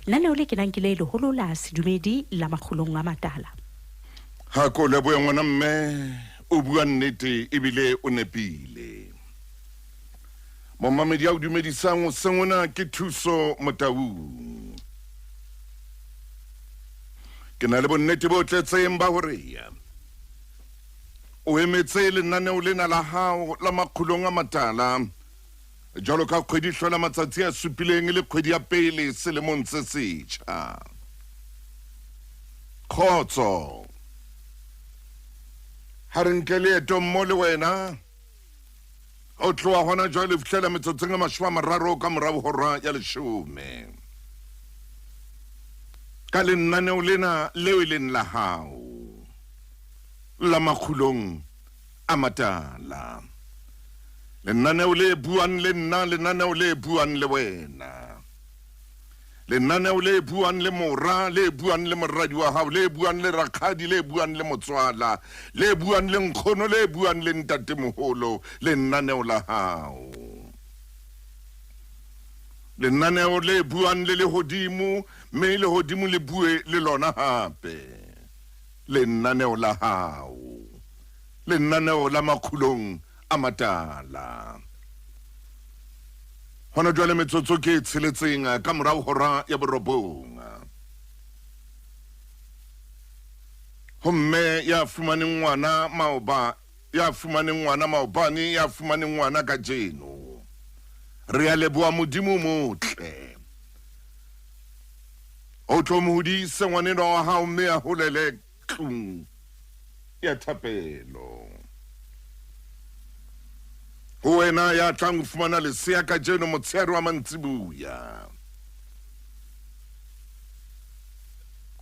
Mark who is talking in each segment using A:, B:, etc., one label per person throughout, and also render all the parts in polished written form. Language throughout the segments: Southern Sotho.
A: Lenaneo le kenang ke le leholo la sedumedi la Makgulong a Matala.
B: Ha ko lebohe ngwana mme, o bua nnete ebile o nepile. Momamedi ya o dumedisang hoseng ona ke Thuso Motaung. Ke na le bonnete bo tletseng ba hore o emetse lenaneo lena la hao la Makgulong a Matala jwalo ka kgwedi hlola matsatsi a supileng e le kgwedi ya pele selemong se setjha. Kgotso. Ha re nke leeto mmo le wena o tloha hona jwale fihlela metsotsong e 30 ka morao hora ya 10 ka lenaneo lena leo e leng la hao la Makgulong a Matala. Lenaneo le buang le nna, lenaneo le buang le wena. Lenaneo le buang le mora, le buang le moradi wa hao, le buang le rakgadi, le buang le motswala, le buang le nkgono, le buang le ntatemoholo, lenaneo la hao. Lenaneo le buang le lehodimo, mme lehodimo le bue le lona hape. Lenaneo la hao. Lenaneo la Makgulong a Matala. Hona jwale metsotso ke e tsheletseng ka morao hora ya 9. Ho mme ya fumaneng ngwana maoba, ya fumaneng ngwana maobane, ya fumaneng ngwana kajeno. Re a leboha Modimo o motle. O tlo mo hodise ngwanenwa wa hao mme a holele tlung ya thapelo. Ho wena ya tlang ho fumana lesea kajeno motshehare wa mantsibuya.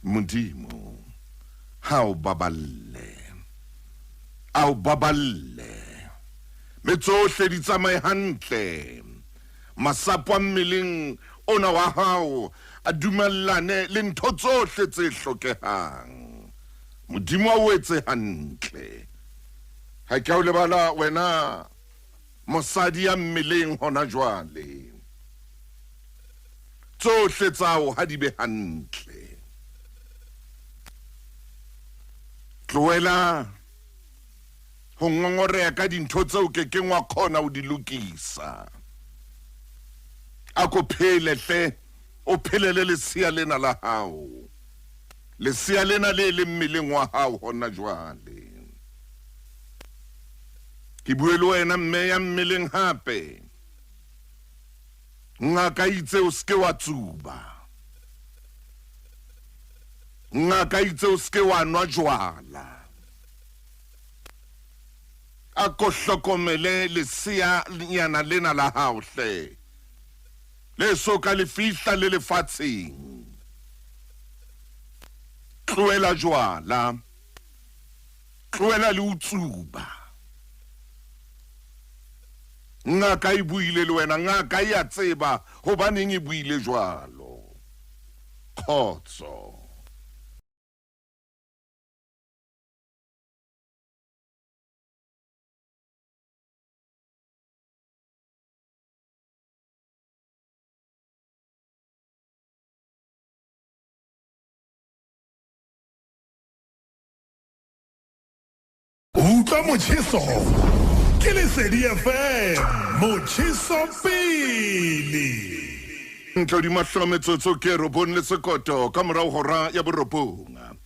B: Modimo ha o baballe, a o baballe, mme tsohle di tsamaye hantle. Masapo a mmeleng ona wa hao a dumellane le ntho tsohle tse hlokehang. Modimo a o etse hantle. Ha ke a o lebala wena mosadi ya mmeleng hona jwale. Tsohle tsao ha di be hantle. Tlohela ho ngongoreha ka dintho tseo ke keng wa kgona ho di lokisa. A ko phele hle, o phelele lesea lena la hao. Lesea lena le leng mmeleng wa hao hona jwale. Ke bue le wena mme ya mmeleng hape. Ngaka itse o seke wa tsuba. Ngaka itse o seke wa nwa jwala. A ko hlokomele lesea nyana lena la hao hle. Le so ka le fihla le lefatsheng. Tlohela jwala. Tlohela le o tsuba. Ngaka e buile le wena, ngaka e a tseba hobaneng e buile jwalo. Kgotso.
C: Utlwa motjheso ke Lesedi FM, motjheso pele.
B: Ntlo di mahlo metsotso ke 9 le sekoto ka morao hora ya 9.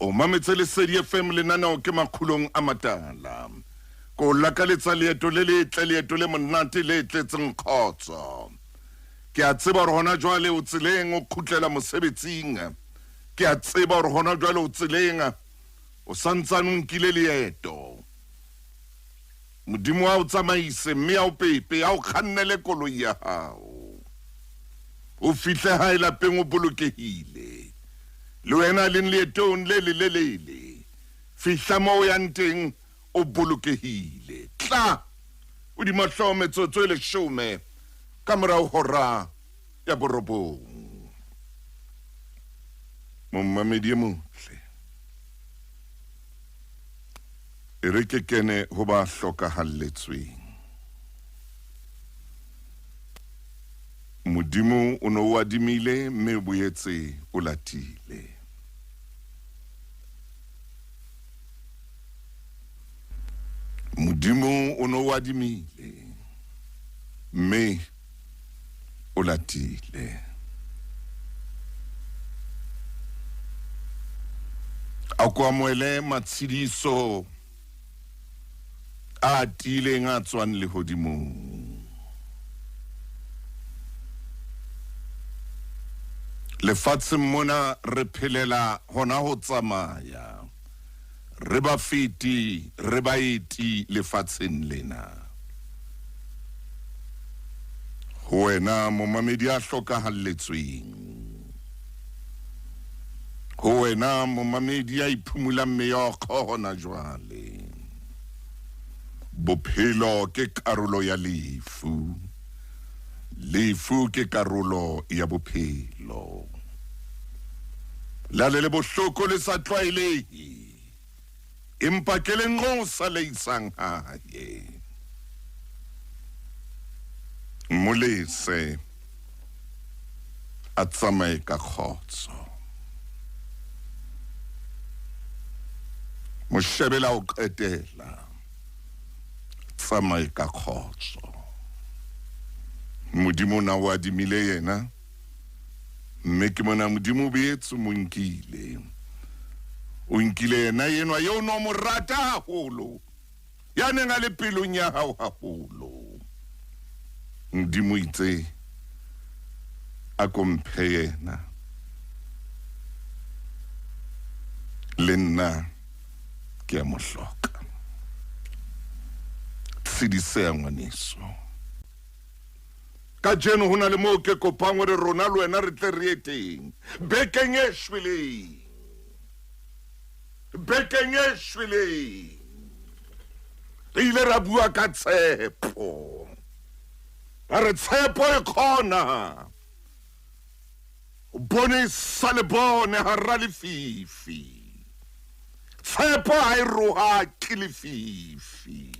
B: O mametse Lesedi FM, lenaneo ke Makgulong a Matala. Ko lakaletsa leeto le letle, leeto le monate le tletseng kgotso. Ke a tseba hore hona jwale o tseleng o kgutlela mosebetsing. Ke a tseba hore hona jwale o tseleng o santsane o nkile leeto. Modimo a o tsamaise mme a o pepe, a o kgannele koloi ya hao. O fihle hae lapeng o bolokehile. Le wena leng leetong le lelelele, fihla mo o yang teng o bolokehile. Tla o di mahlo metsotso e 10 ka morao hora ya 9. Mommamedi e motle, e re ke kene ho ba hlokahalletsweng. Modimo o no o adimile mme o boetse o latile. Modimo o no o adimile mme o latile. A ko amohele matshediso a tiileng a tswang lehodimong. Lefatsheng mona re phelela hona ho tsamaya, re bafeti, re baeti lefatsheng lena. Ho wena momamedi a hlokahalletsweng, ho wena momamedi a iphumulang meokgo hona jwale, bophelo ke karolo ya lefu, lefu ke karolo ya bophelo. La le le bohloko le sa tlwaelehe, empa ke lenqosa le isang hae. Molese a tsamaye ka kgotso. Mo shebela o qetela, tsamaye ka kgotso. Modimo na o adimile yena, mme ke mona Modimo o boetse o mo nkile. O nkile yena enwa eo no mo rata haholo, ya neng a le pelong ya hao haholo. Modimo itse a ko mphe yena, le nna ke a mo hloka. Tshediseha ngwaneso. Kajeno ho na le moo ke kopang hore rona le wena re tle re ye teng bekeng e shweleng. Bekeng e shweleng re ile ra bua ka tshepo. Ra re tshepo e kgona ho bonesa lebone hara lefifi. Tshepo ha e rohake lefifi.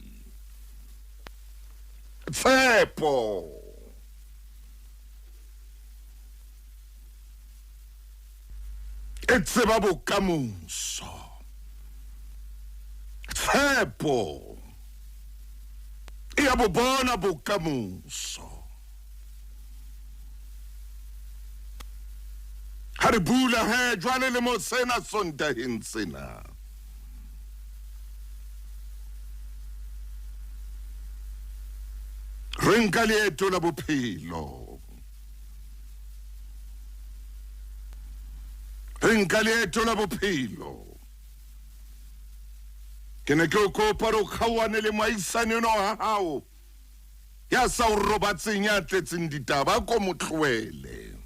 B: Tshepo e tseba bokamoso. Tshepo e ya bo bona bokamoso. Ha re bula he jwale le mo sena Sontaheng sena. Re nka leeto la bophelo. Re nka leeto la bophelo. Ke ne ke o kopa hore o kgaohane le moahisani enwa wa hao ya sa o robatseng, ya tletseng ditaba, a ko mo tlohele.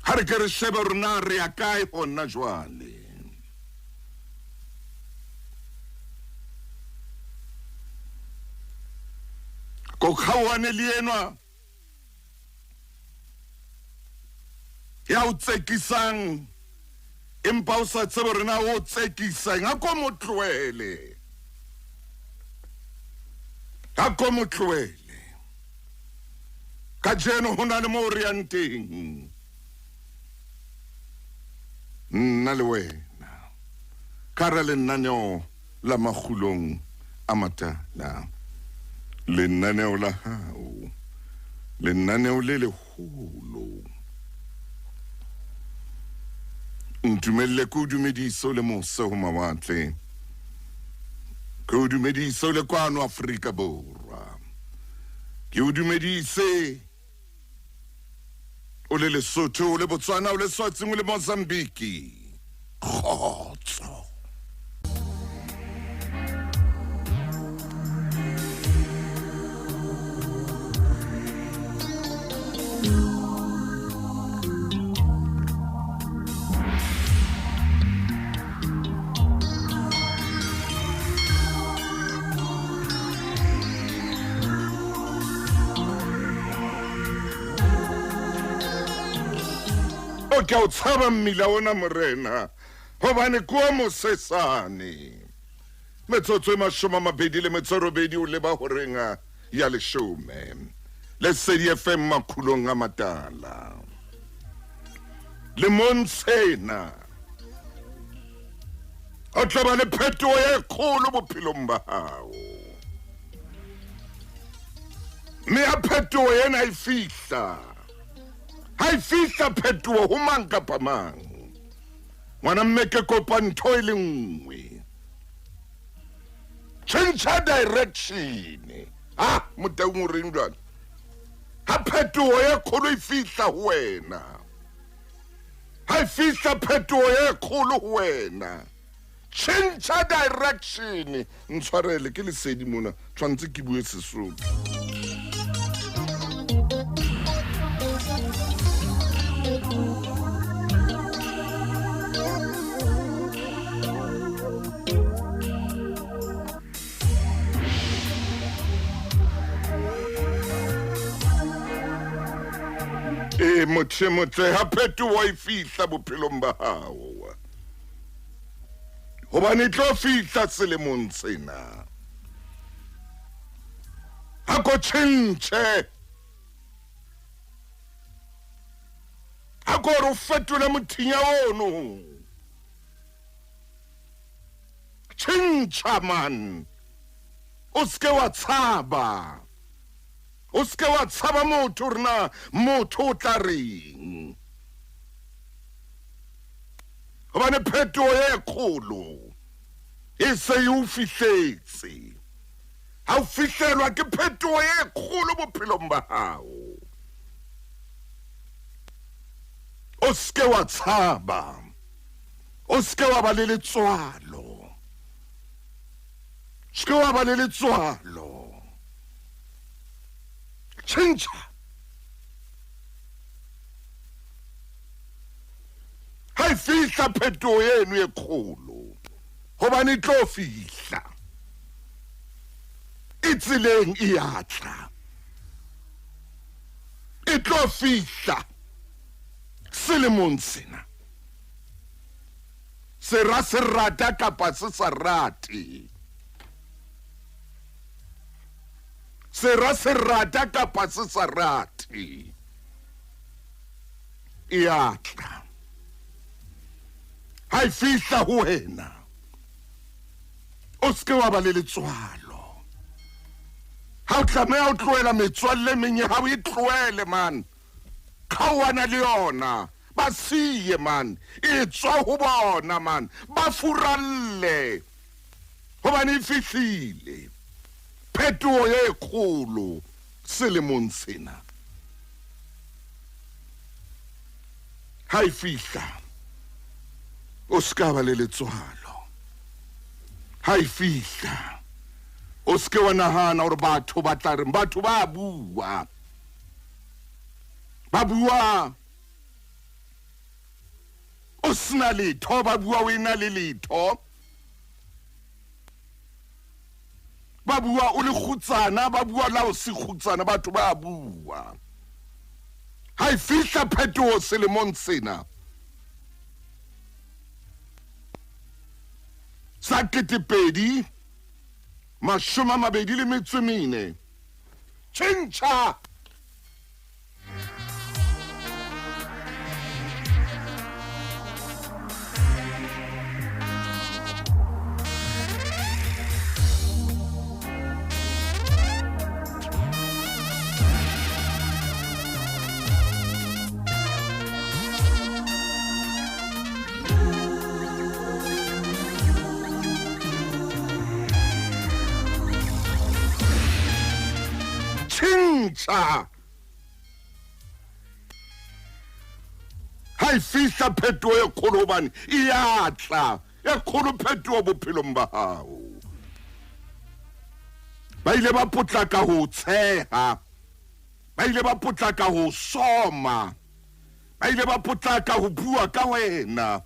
B: Ha re ke re shebe hore na re ya kae hona jwale. Ko kgaohane le enwa ya o tsekisang, empa o sa tsebe hore na o tsekisang, a ko mo tlohele. A ko mo tlohele. Kajeno ho na le moo re yang teng, nna le wena, ka hara lenaneo la Makgulong a Matala, lenaneo la hao, lenaneo le leholo. Ntumelle ke o dumedise o le mose ho mawatle, ke o dumedise o le kwano Afrika Borwa, ke o dumedise o le Lesotho, o le Botswana, o le Swatsing, o le Mozambique. Kgotso. O ke o tshaba mmila ona morena, hobane ke o mosesane. Metsotso e 28 o leba horeng ya 10. Lesedi FM makhulong a matala. Lemong sena o tla ba le phetoho e kgolo bophelong ba hao. Mme ha phetoho ena e fihla, ha e fihla phetoho ho mang kapa mang, ngwana mme ke kopa ntho e le nngwe. Tjhentjha direction. Ha Motaung o reng jwale? Ha phetoho e kgolo e fihla ho wena. Ha e fihla phetoho e kgolo ho wena. Tjhentjha direction. Ntshwarele ke lesedi mona, tshwantse ke bue Sesotho. Ee, motho e motle, ha phetoho e fihla bophelong ba hao, hobane e tlo fihla selemong sena, ha ko tjhentjhe, ha ko re o fetole mothinya ono. Tjhentjha man, o se ke wa tshaba, o se ke wa tshaba motho hore na motho o tla reng, hobane phetoho e kgolo e se e o fihletse. Ha o fihlelwa ke phetoho e kgolo bophelong ba hao, o se ke wa tshaba. O se ke wa ba le letswalo. Se ke wa ba le letswalo. Tjhentjha. Ha e fihla phetoho eno e kgolo, hobane e tlo fihla. E tseleng e ya tla. E tlo fihla selemong sena. Sera se rata kapa se sa rate. Sera se rata kapa se sa rate. E a tla. Ha e fihla ho wena, o se ke wa ba le letswalo. Ha o tlameha o tlohela metswalle e meng ya hao, e tlohele man. Kgaohana le yona. Ba siye man, etswa ho bona man, ba furalle, hobane e fihlile phetoho e kgolo selemong sena. Ha e fihla, o se ka ba le letswalo. Ha e fihla, o se ke wa nahana hore batho ba tla reng. Batho ba bua, ba bua o sena letho, ba bua o ena le letho, ba bua o le kgutsana, ba bua la o se kgutsana, batho ba bua. Ha e fihla phetoho selemong sena sa 2024, tjhentjha. Tjhentjha. Ha e fihla phetoho e kgolo, hobane e ya tla e kgolo phetoho bophelong ba hao. Ba ile ba potlaka ho tsheha, ba ile ba potlaka ho soma, ba ile ba potlaka ho bua ka wena,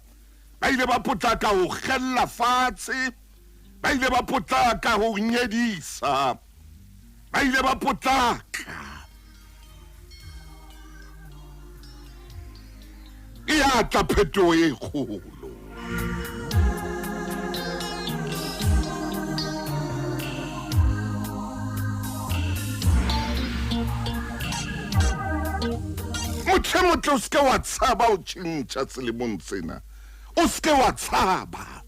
B: ba ile ba potlaka ho kgella fatshe, ba ile ba potlaka ho nyedisa, ba ile ba potlaka. E ya tla phetoho e kgolo. Motjha e motle, o se ke wa tshaba ho tjhentjha selemong sena. O se ke wa tshaba.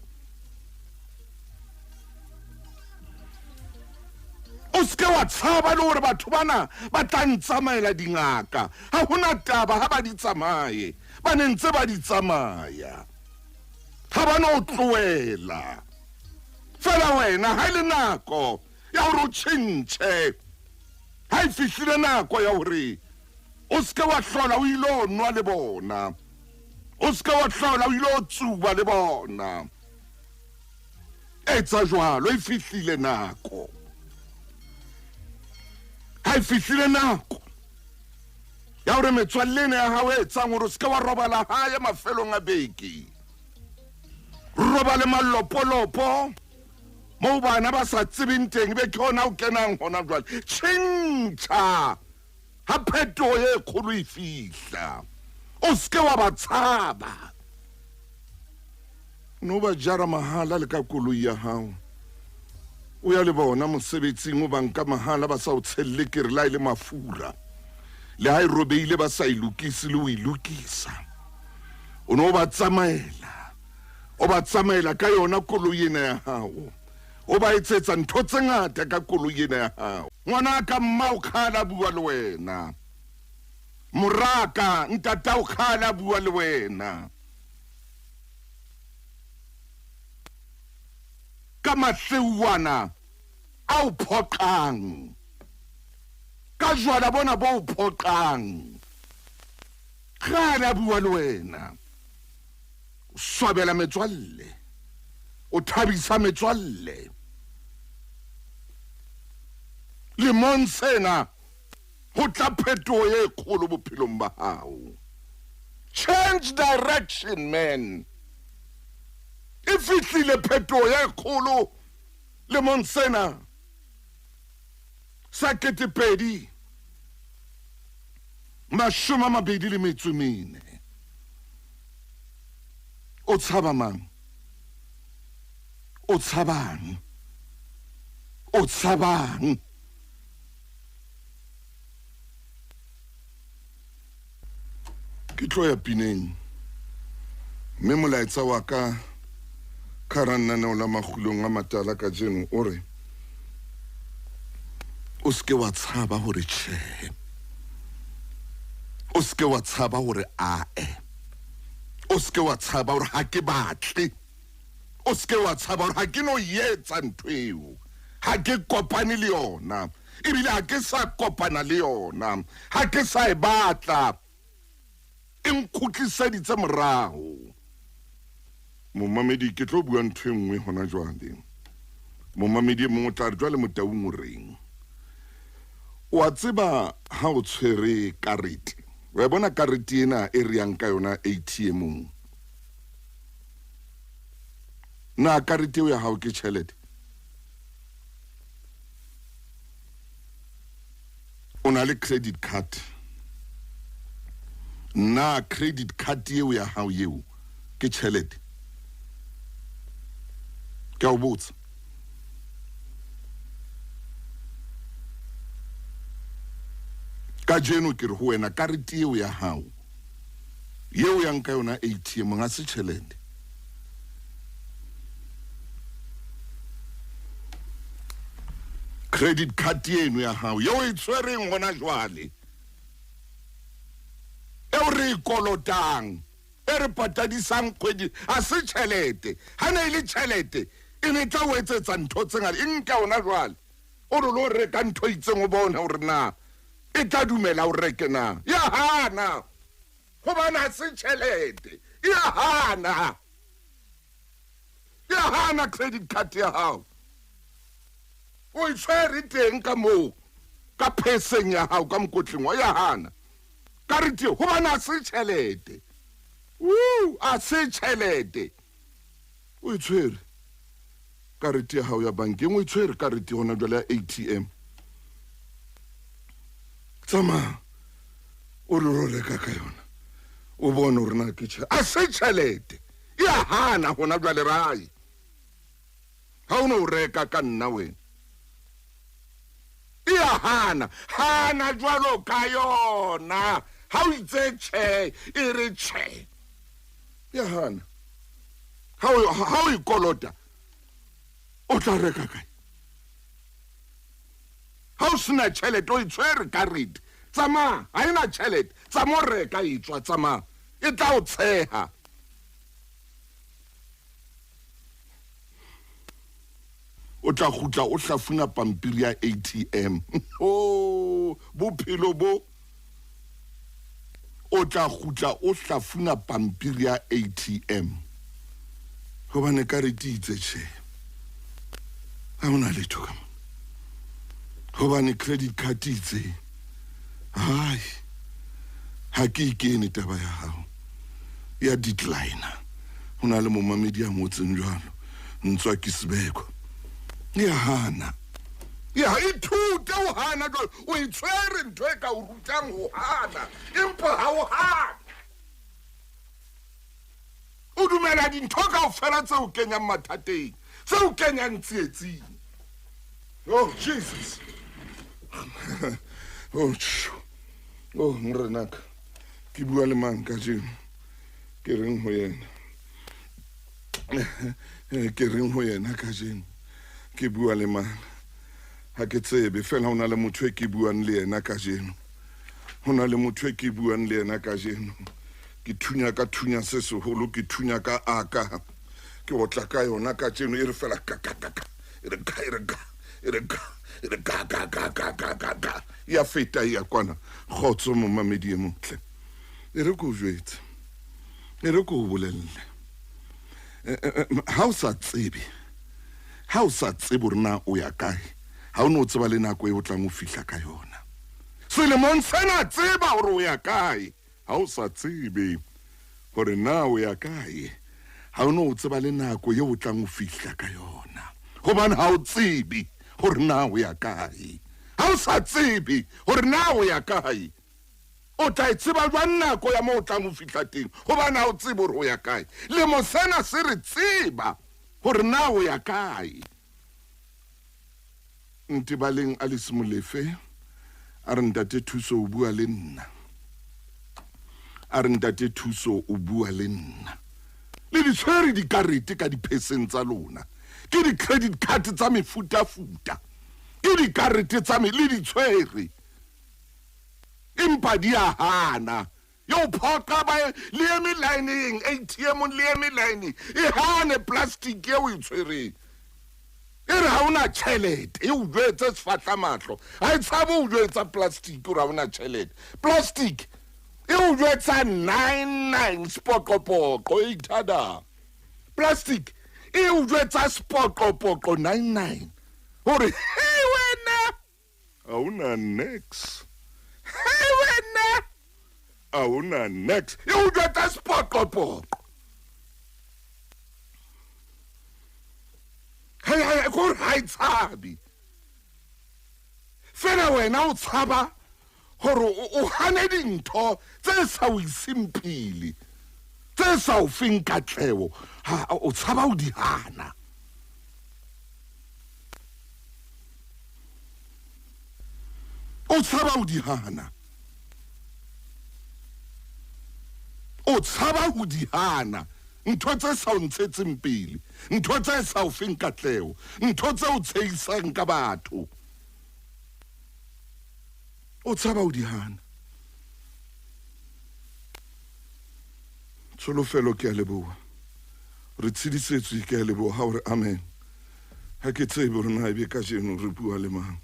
B: O se ke wa tshaba le hore batho bana ba tla ntsamaela dingaka. Ha hona taba ha ba di tsamaye. Ba ne ntse ba di tsamaya. Ha ba no tlohela. Fela wena ha e le nako ya hore o tjhentjhe. Ha e fihlile nako ya hore o se ke wa hlola o ilo nwa le bona. O se ke wa hlola o ilo tsuba le bona. Etsa jwalo, e fihlile nako. Ha e fihlile nako ya hore metswalle ena ya hao e etsang hore o se ke wa robala hae mafelong a beke. Robale malopolopo moo bana ba sa tsebeng teng, be ke hona o kenang hona jwale. Tjhentjha ha phetoho e kgolo e fihla. O se ke wa ba tshaba. No ba jara mahala le ka koloi ya hao. O ya le bona mosebetsing, o ba nka mahala ba sa o tshelle ke re la e le mafura. Le ha e robeile ba sa e lokise le o e lokisa. O no ba tsamaela. O ba tsamaela ka yona koloi ena ya hao. O ba etsetsa ntho tse ngata ka koloi ena ya hao. Ngwanaka, mma o kgale a bua le wena. Moraka, ntata o kgale a bua le wena. Ka mahleuwana a o phoqang. Ka jwala bona bo o phoqang. Kgale a bua le wena. O swabela metswalle. O thabisa metswalle. Lemong sena ho tla phetoho e kgolo bophelong ba hao. Change direction, man. E fihlile phetoho e kgolo lemong sena sa 2024. O tshaba mang? O tshabang? O tshabang? Ke tlo ya pineng. Mme molaetsa wa ka ka hara lenaneo la Makgulong a Matala kajeno o re, o se ke wa tshaba hore tjhe. O se ke wa tshaba hore ae. O se ke wa tshaba hore ha ke batle. O se ke wa tshaba hore ha ke no etsa ntho eo. Ha ke kopane le yona. Ebile ha ke sa kopana le yona. Ha ke sa e batla. E nkgutliseditse morao. Momamedi, ke tlo bua ntho e nngwe hona jwale. Momamedi e mong o tla re jwale Motaung o reng? O a tseba ha o tshwere karete. Wa e bona karete ena e re yang ka yona ATM-ong? Na karete eo ya hao ke tjhelete? O na le credit card. Na credit card eo ya hao eo ke tjhelete? Ke a o botsa. Kajeno ke re ho wena karete eo ya hao eo yang ka yona ATM ha se tjhelete. Credit card eno ya hao eo e tshwereng hona jwale, eo re e kolotang, e re patadisang kgwedi, ha se tjhelete. Ha ne e le tjhelete, e ne tla o etsetsa ntho tse ngata. E nka hona jwale, o re lo reka ntho e itseng, o bone hore na e tla dumela o reke na. Ya hana, hobane ha se tjhelete. Ya hana. Ya hana credit card ya hao. O e tshwere teng ka moo, ka pheseng ya hao, ka mokotleng wa, ya hana. Karete eo, hobane ha se tjhelete. Woo, ha se tjhelete. O e tshwere karete ya hao ya bankeng, o e tshwere karete hona jwale ya ATM. Tsamaya o re ro reka ka yona, o bone hore na ke tjhelete. Ha se tjhelete. Ya hana hona jwale rai. Ha o no reka ka nna wena. Ya hana, hana jwalo ka yona. Ha o itse tjhe, e re tjhe. Ya hana. Ha o e kolota, o tla reka kae? Ha o sena tjhelete, o e tshwere karete. Tsamaya, ha e na tjhelete, tsamaya o reka e tswa, tsamaya. E tla o tsheha. O tla kgutla o hlafuna pampiri ya ATM. Oh, bophelo bo. O tla kgutla o hlafuna pampiri ya ATM. Hobane karete e itse tjhe. Ha hona letho ka mona. Hobane credit card e itse. Hai. Ha ke ikene taba ya hao. Ya decline. Ho na le momamedi ya ngotseng jwalo. Ntswa ke sebeko. Ya hana. Ya ithute ho hana jwalo. O e tshwere ntho e ka o rutang ho hana. Empa ha o hana. O dumela dintho kaofela tse o kenyang mathateng, tse o kenyang tsietsing. Oh Jesus. Oh, oh morenaka. Ke bua le mang kajeno? Ke reng ho yena? Ke reng ho yena kajeno? Ke bua le mang? Ha ke tsebe, fela ho na le motho e ke buang le yena kajeno. Ho na le motho e ke buang le yena kajeno. Ke thunya ka thunya se seholo, ke thunya ka aka. Ke otla ka yona kajeno, e re fela ka ka ka ka. E re ka, e re ka, e re ka, e re ka ka ka ka ka ka ka. Ya feta ya kwana. Kgotso momamedi e motle. E re ko jwetse. E re ko bolelle. Ha o sa tsebe. Ha o sa tsebe hore na o ya kae. Ha o no tseba le nako e o tlang ho fihla ka yona. Selemong sena tseba hore o ya kae. Ha o sa tsebe hore na o ya kae. Ha o no tseba le nako e o tlang ho fihla ka yona. Hobane ha o tsebe hore na o ya kae. Ha o sa tsebe hore na o ya kae. O tla e tseba jwang nako ya moo o tlang ho fihla teng? Hobane ha o tsebe hore o ya kae. Lemo sena se re tseba hore na o ya kae. Ntebaleng Alice Molefe a re ntate Thuso o bua le nna. A re ntate Thuso o bua le nna. Le di tshwere dikarete ka dipheseng tsa lona. Ke di-credit card tsa mefutafuta. Ke dikarete tsa me le di tshwere. Empa di a hana. Yo phoqa ba le eme line-eng, ATM le eme line. E hane plastic eo e tshwereng. E re ha ona tjhelete, e o jwetse sefatla mahlo. Ha e tshabe o jwetsa plastic hore ha ona tjhelete. Plastic e o jwetsa 99 spoqopoqo e ithada. Plastic e o jwetsa spoqopoqo 99 hore hey wena ha ona nex. Hey wena ha ona nex. E o jwetsa spoqopoqo. Hey hey gore ha e tshabe. Fela wena o tshaba hore o hane dintho tse sa o iseng pele, tse sa o feng katleho, ha o tshaba o di hana. O tshaba o di hana. O tshaba ho di hana. Ntho tse sa o ntshetseng pele, ntho tse sa o feng katleho, ntho tse o tshehisang ka batho. O tshaba o di hana. Tsholofelo ke a leboha. Re tshedisetswe ke a leboha hore amen. Ha ke tsebe hore na ebe kajeno re bua le mang.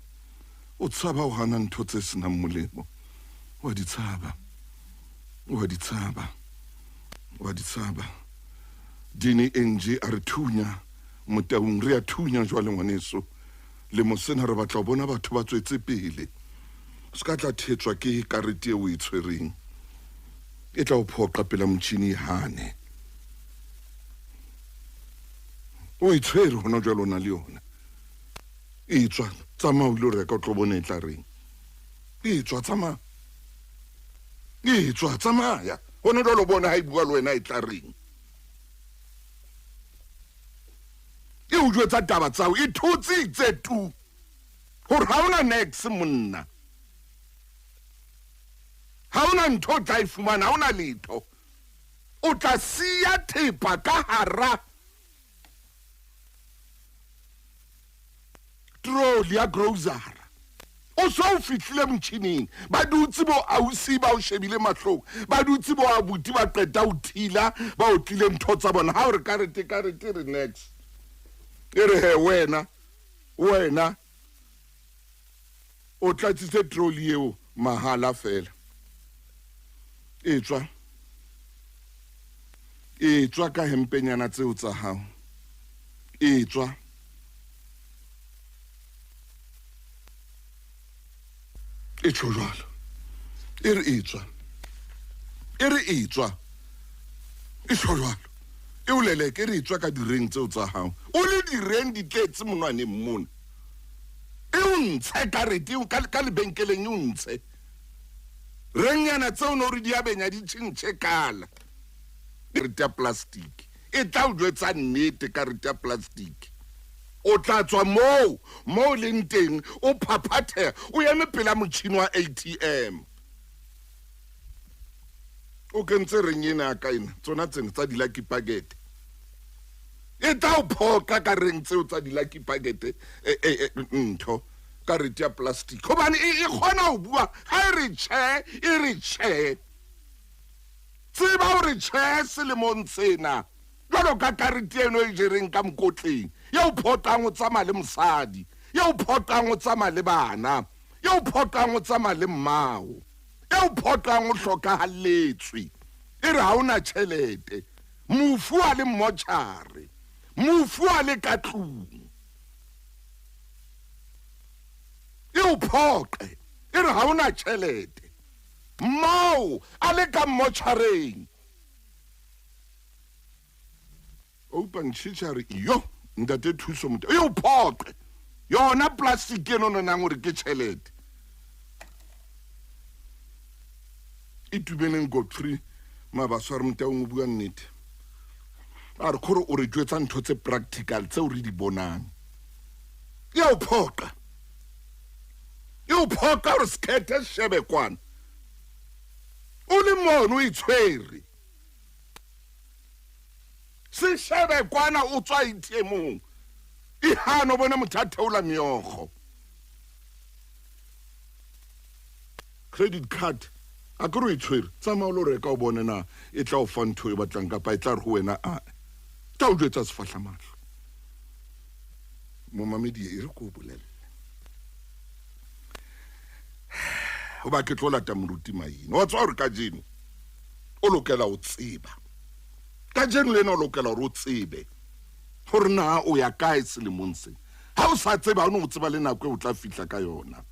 B: O tshaba ho hana ntho tse senang molemo. Wa di tshaba. Wa di tshaba. Wa di tshaba. Dini NG a re thunya motaung, re a thunya jwale ngwaneso. Lemo sena re batla ho bona batho ba tswetse pele. Se ka tla thetswa ke karete eo o e tshwereng. E tla o phoqa pela motjhini e hane. O e tshwere hona jwale o na le yona. E tswa, tsamaya o ilo reka o tlo bona e tla reng. E tswa, tsamaya. E tswa, tsamaya. Hona jwale o bona ha e bua le wena e tla reng. E o jwetsa taba tsa hao, e thotse itse tu. Hore ha ona nex monna. Ha ona ntho o tla e fumana, ha ona letho. O tla siya thepa ka hara trolley ya grocery. O so o fihlile motjhining, ba dutse bo ausi ba o shebile mahlong, ba dutse bo abuti ba qeta ho thila, ba o tlile ntho tsa bona. Ha o re karete, karete re next. E re he wena, wena o tlatsitse trolley eo mahala fela. E tswa. E tswa ka hempenyana tseo tsa hao. E tswa. E tjho jwalo. E re e tswa. E re e tswa. E tjho jwalo. E o leleke, e re e tswa ka direng tseo tsa hao. O le direng di tletse monwaneng mona. E o ntshe karete, e o ka lebenkeleng e o ntshe. Renyana tseo no re di a benya di tjhentjhe kala. Karete ya plastic. E tla o jwetsa nnete karete ya plastic. O tla tswa moo, moo leng teng, o phaphatheha, o eme pela motjhini wa ATM. O kentse reng ena ka ena, tsona tsena tsa di-lucky packet. E tla o phoqa ka reng tseo tsa di-lucky packet, ntho, karete ya plastic. Hobane e kgona ho bua, ha e re tjhe, e re tjhe. Tseba hore tjhe selemong sena. Jwalo ka karete eno e jereng ka mokotleng, eo phoqang o tsamaya le mosadi, eo phoqang o tsamaya le bana, eo phoqang o tsamaya le mmao, eo phoqang o hlokahalletswe. E re ha ona tjhelete, mofu a le mmotjhare, mofu a le ka tlung. E o phoqe, e re ha ona tjhelete, mmao a le ka mmotjhareng. Open chichari yo ntate Thuso motho e o phoqe yona plastic eno no nang hore ke tjhelete. E tumeleng Godfrey Mabasware Motaung o bua nnete. A re khore o re jwetsa ntho tse practical tseo re di bonang. E o phoqa. E o phoqa hore sekhethe shebe kwana. O le mono o itshwere. Se shebe kwana o tswa ATM-ong. E hano bone motho a theola meokgo. Credit card a ke re o e tshwere, tsamaya o lo reka o bone na e tla o fa ntho e batlang kapa e tla re ho wena a. Tla o jwetsa sefahlamahlo. Momamedi e re ko o bolelle. Hoba ke tlo lata moruti Maine. Wa tswa hore kajeno o lokela ho tseba. Kajeno le ena o lokela hore o tsebe hore na o ya kae selemong sena. Ha o sa tsebe, ha o no tseba le nako e o tla fihla ka yona.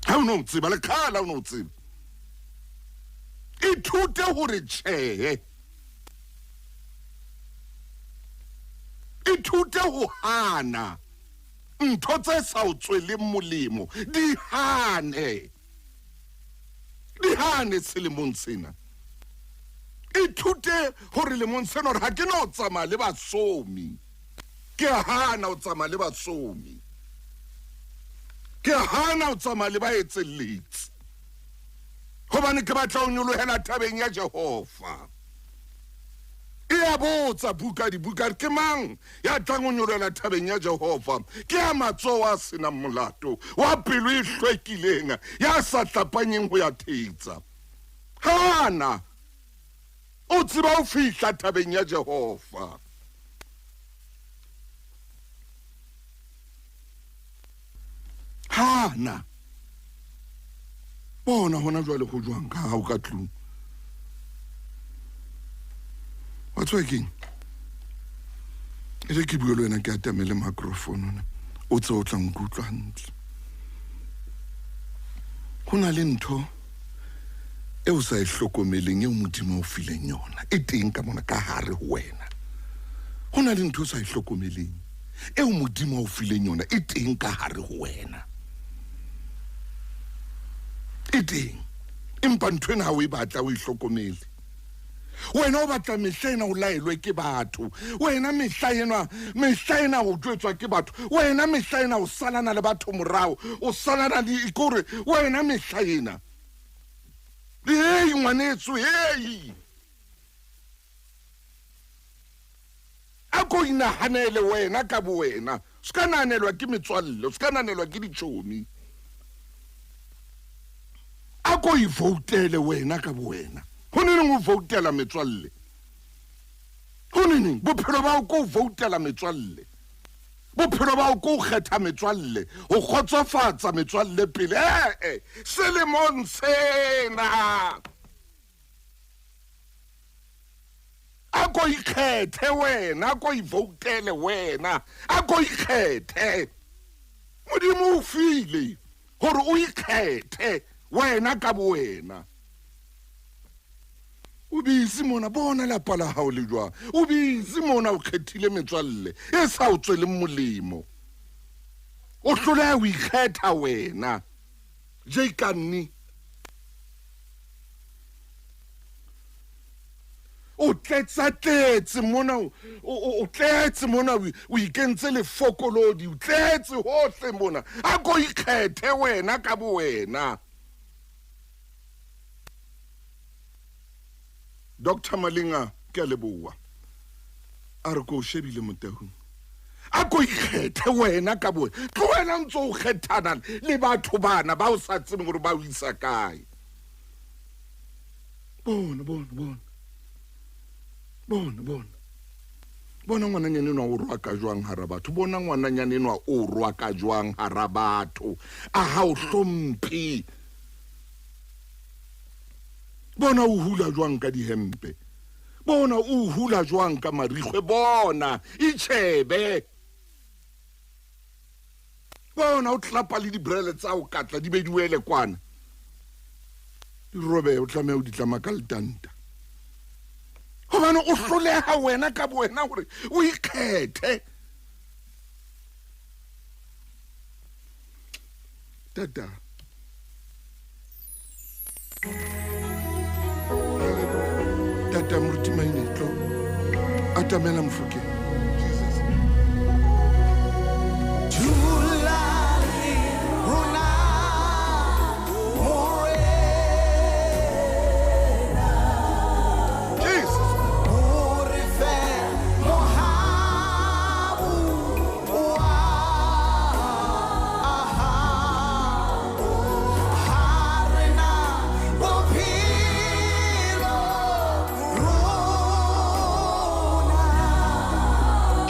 B: Ha o no tseba, le kgale ha o no tseba. Ithute hore tjhe. Ithute ho hana ntho tse sa o tsweleng molemo, di hane. Di hane selemong sena. Ithute hore lemong sena hore ha ke no tsamaya le basomi. Ke hana ho tsamaya le basomi. Ke hana ho tsamaya le baetselletsi. Hobane ke batla ho nyolohela thabeng ya Jehova. E a botsa buka dibuka, ke mang ya tlang ho nyolohela thabeng ya Jehova? Ke ya matsoho a senang molato, wa pelo e hlwekileng, ya sa hlapanyeng ho ya thetsa. Hana o tseba ho fihla thabeng ya Jehova. Hana bona hona jwale ho jwang ka hao ka tlung. Wa tswa keng? E re ke bue le wena ke atamele microphone ona. O tse o tla nkutlwa hantle. Ho na le ntho e o sa e hlokomeleng eo Modimo o fileng yona. E teng ka mona ka hare ho wena. Ho na le ntho o sa e hlokomeleng eo Modimo o fileng yona. E teng ka hare ho wena. E teng. Empa ntho ena ha o e batla o e hlokomele. Wena o batla mehla ena o laelwe ke batho. Wena mehla ena o jwetswa ke batho. Wena mehla ena o salana le batho morao. O salana le kore wena mehla ena. Hey ngwanetso, hey. A ko inahanele wena ka bo wena. Se ka nahanelwa ke metswalle, se ka nahanelwa ke ditšhomi. A ko e voutele wena ka bo wena. Ho neng o voutela metswalle? Ho neng bophelo ba o ko voutela metswalle? Bophelo ba o ko kgetha metswalle, ho kgotsofatsa metswalle pele. Selemong sena a ko ikgethe wena, a ko e voutele wena, a ko ikgethe. Modimo o file hore o ikgethe wena ka bo wena. O busy mona, bona lapa la hao le jwang. O busy mona o kgethile metswalle e sa o tsweleng molemo. O hloleha ho ikgetha wena. J Kanni. O tletsa-tletse mona, o tletse mona, o ikentse lefokolodi, o tletse hohle mona. A ko ikgethe wena ka bo wena. Dr. Malinga ke a leboha. A re ko o shebile motahung. A ko ikgethe wena ka bo. Tlohela ntse o kgethana le batho bana ba o sa tsebeng hore ba o isa kae. Bona, bona, bona. Bona, bona. Bona ngwananyana enwa o rwaka jwang hara batho. Bona ngwananyana enwa o rwaka jwang hara batho. A ha o hlomphe. Bona o hula jwang ka dihempe. Bona o hula jwang ka marikgwe. Bona itjhebe. Bona o tlapa le dibrele tsa o katla di be di wele kwana. Di robe o tlameha o di tlama ka letanta. Hobane o hloleha wena ka bo wena hore o ikgethe. Tata. Tata Moruti Maine, tlo. Atamela Mofokeng. Jesus.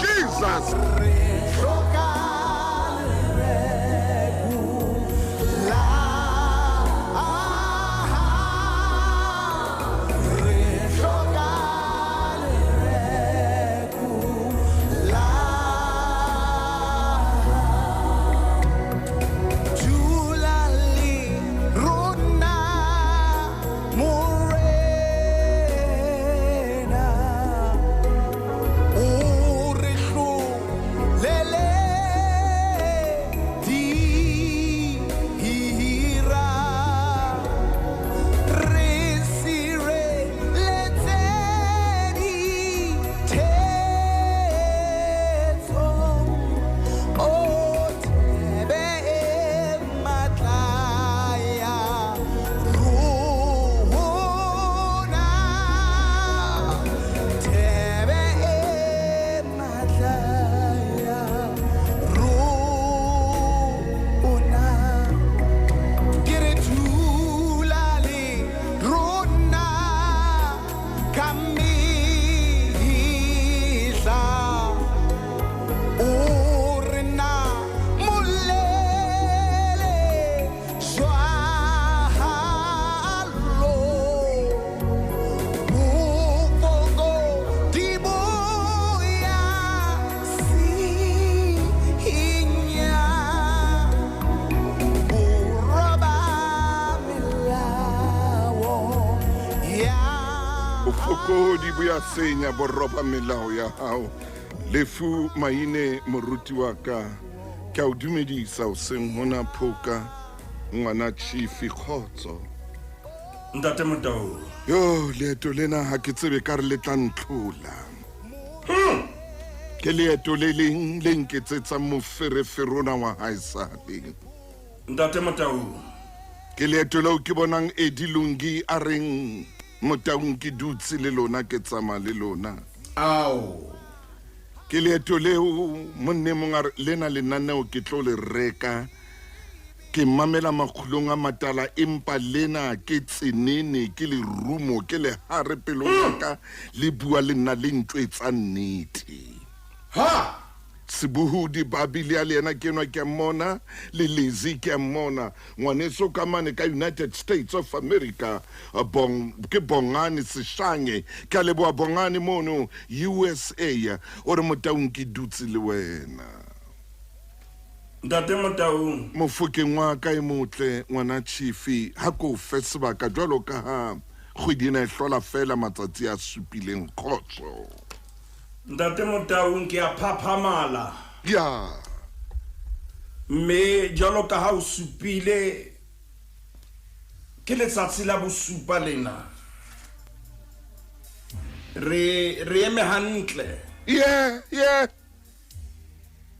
B: Jesus. Jesus. Bofokodi bo ya senya bo roba melao ya hao. Lefu Maine moruti wa ka, ke a o dumedisa hoseng hona phoka ngwana Chief Kgotso.
D: Ntate Motaung.
B: Yo, leeto lena ha ke tsebe ka re le tla ntlhola. Ke leeto le leng le nketsetsang moferefere ona wa haesale.
D: Ntate Motaung.
B: Ke leeto leo ke bonang Eddie Lungi a reng Motaung ke dutse le lona ke tsamaya le lona.
D: Ao.
B: Ke leeto leo monne mong a re lena lenaneo ke tlo le reka. Ke mamela makgulong a matala empa lena ke tsenene ke lerumo ke lehare pelong ya ka le bua le nna le ntjwetsa nnete.
D: Ha!
B: Sebohodi Babilia le yena ke enwa ke a mmona, le Lizzy ke a mmona, ngwaneso ka mane ka United States of America, Bong, ke Bongani Seshange, ke a leboha Bongani mono USA, o re Motaung ke dutse le wena.
D: Ntate Motaung.
B: Mofokeng wa ka e motle, ngwana Chifi, ha ke o fe sebaka jwalo ka ha kgwedi ena e hlola feela matsatsi a supileng. Kgotso.
D: Ntate Motaung, ke a phaphamala.
B: Ya.
D: Mme jwalo ka ha o supile, ke letsatsi la bosupa lena. Re, re eme hantle.
B: Yeah, yeah.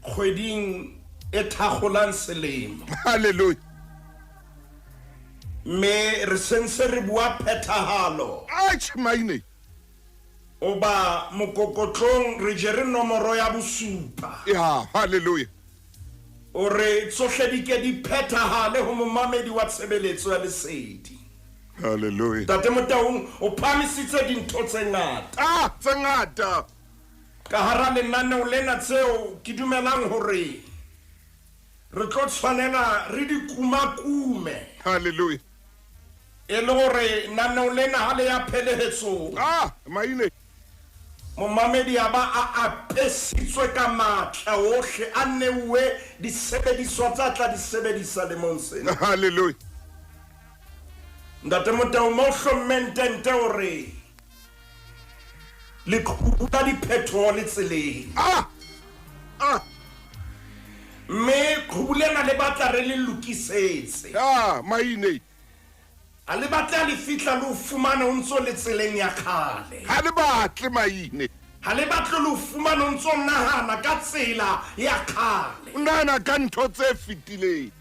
D: Kgweding e thakgolang selemo.
B: Hallelujah.
D: Mme re sentse re bua phethahalo.
B: Atjhe, maine.
D: Oba mokokotlong re jere nomoro ya bosupa.
B: Ya, hallelujah.
D: O re tsohle di ke di phethahale ho momamedi wa tshebeletso ya lesedi.
B: Hallelujah.
D: Ntate Motaung o phahamisitse dintho tse ngata.
B: Ah, tse ngata.
D: Ka hara lenaneo lena tseo ke dumelang hore re tlo tshwanela re di kumakume.
B: Hallelujah.
D: E le hore naneo lena ha le ya phelehetsong.
B: Ah, maine.
D: Momamedi a ba a apesitswe ka matla ohle, a neuwe disebediswa tsa tla di sebedisa lemong sena.
B: Hallelujah.
D: Ntate Motaung, mo hlommeng tente o re leqhubu la diphetoho le tseleng.
B: Ah! Ah!
D: Mme qhubu lena le batla re le lokisetse.
B: Ah, maine.
D: Ha le batle ha le fihla le o fumane o ntso le tseleng ya kgale.
B: Ha le batle maine.
D: Ha le batle le o fumane o ntso nahana ka tsela ya kgale.
B: O nahana ka ntho tse fetileng.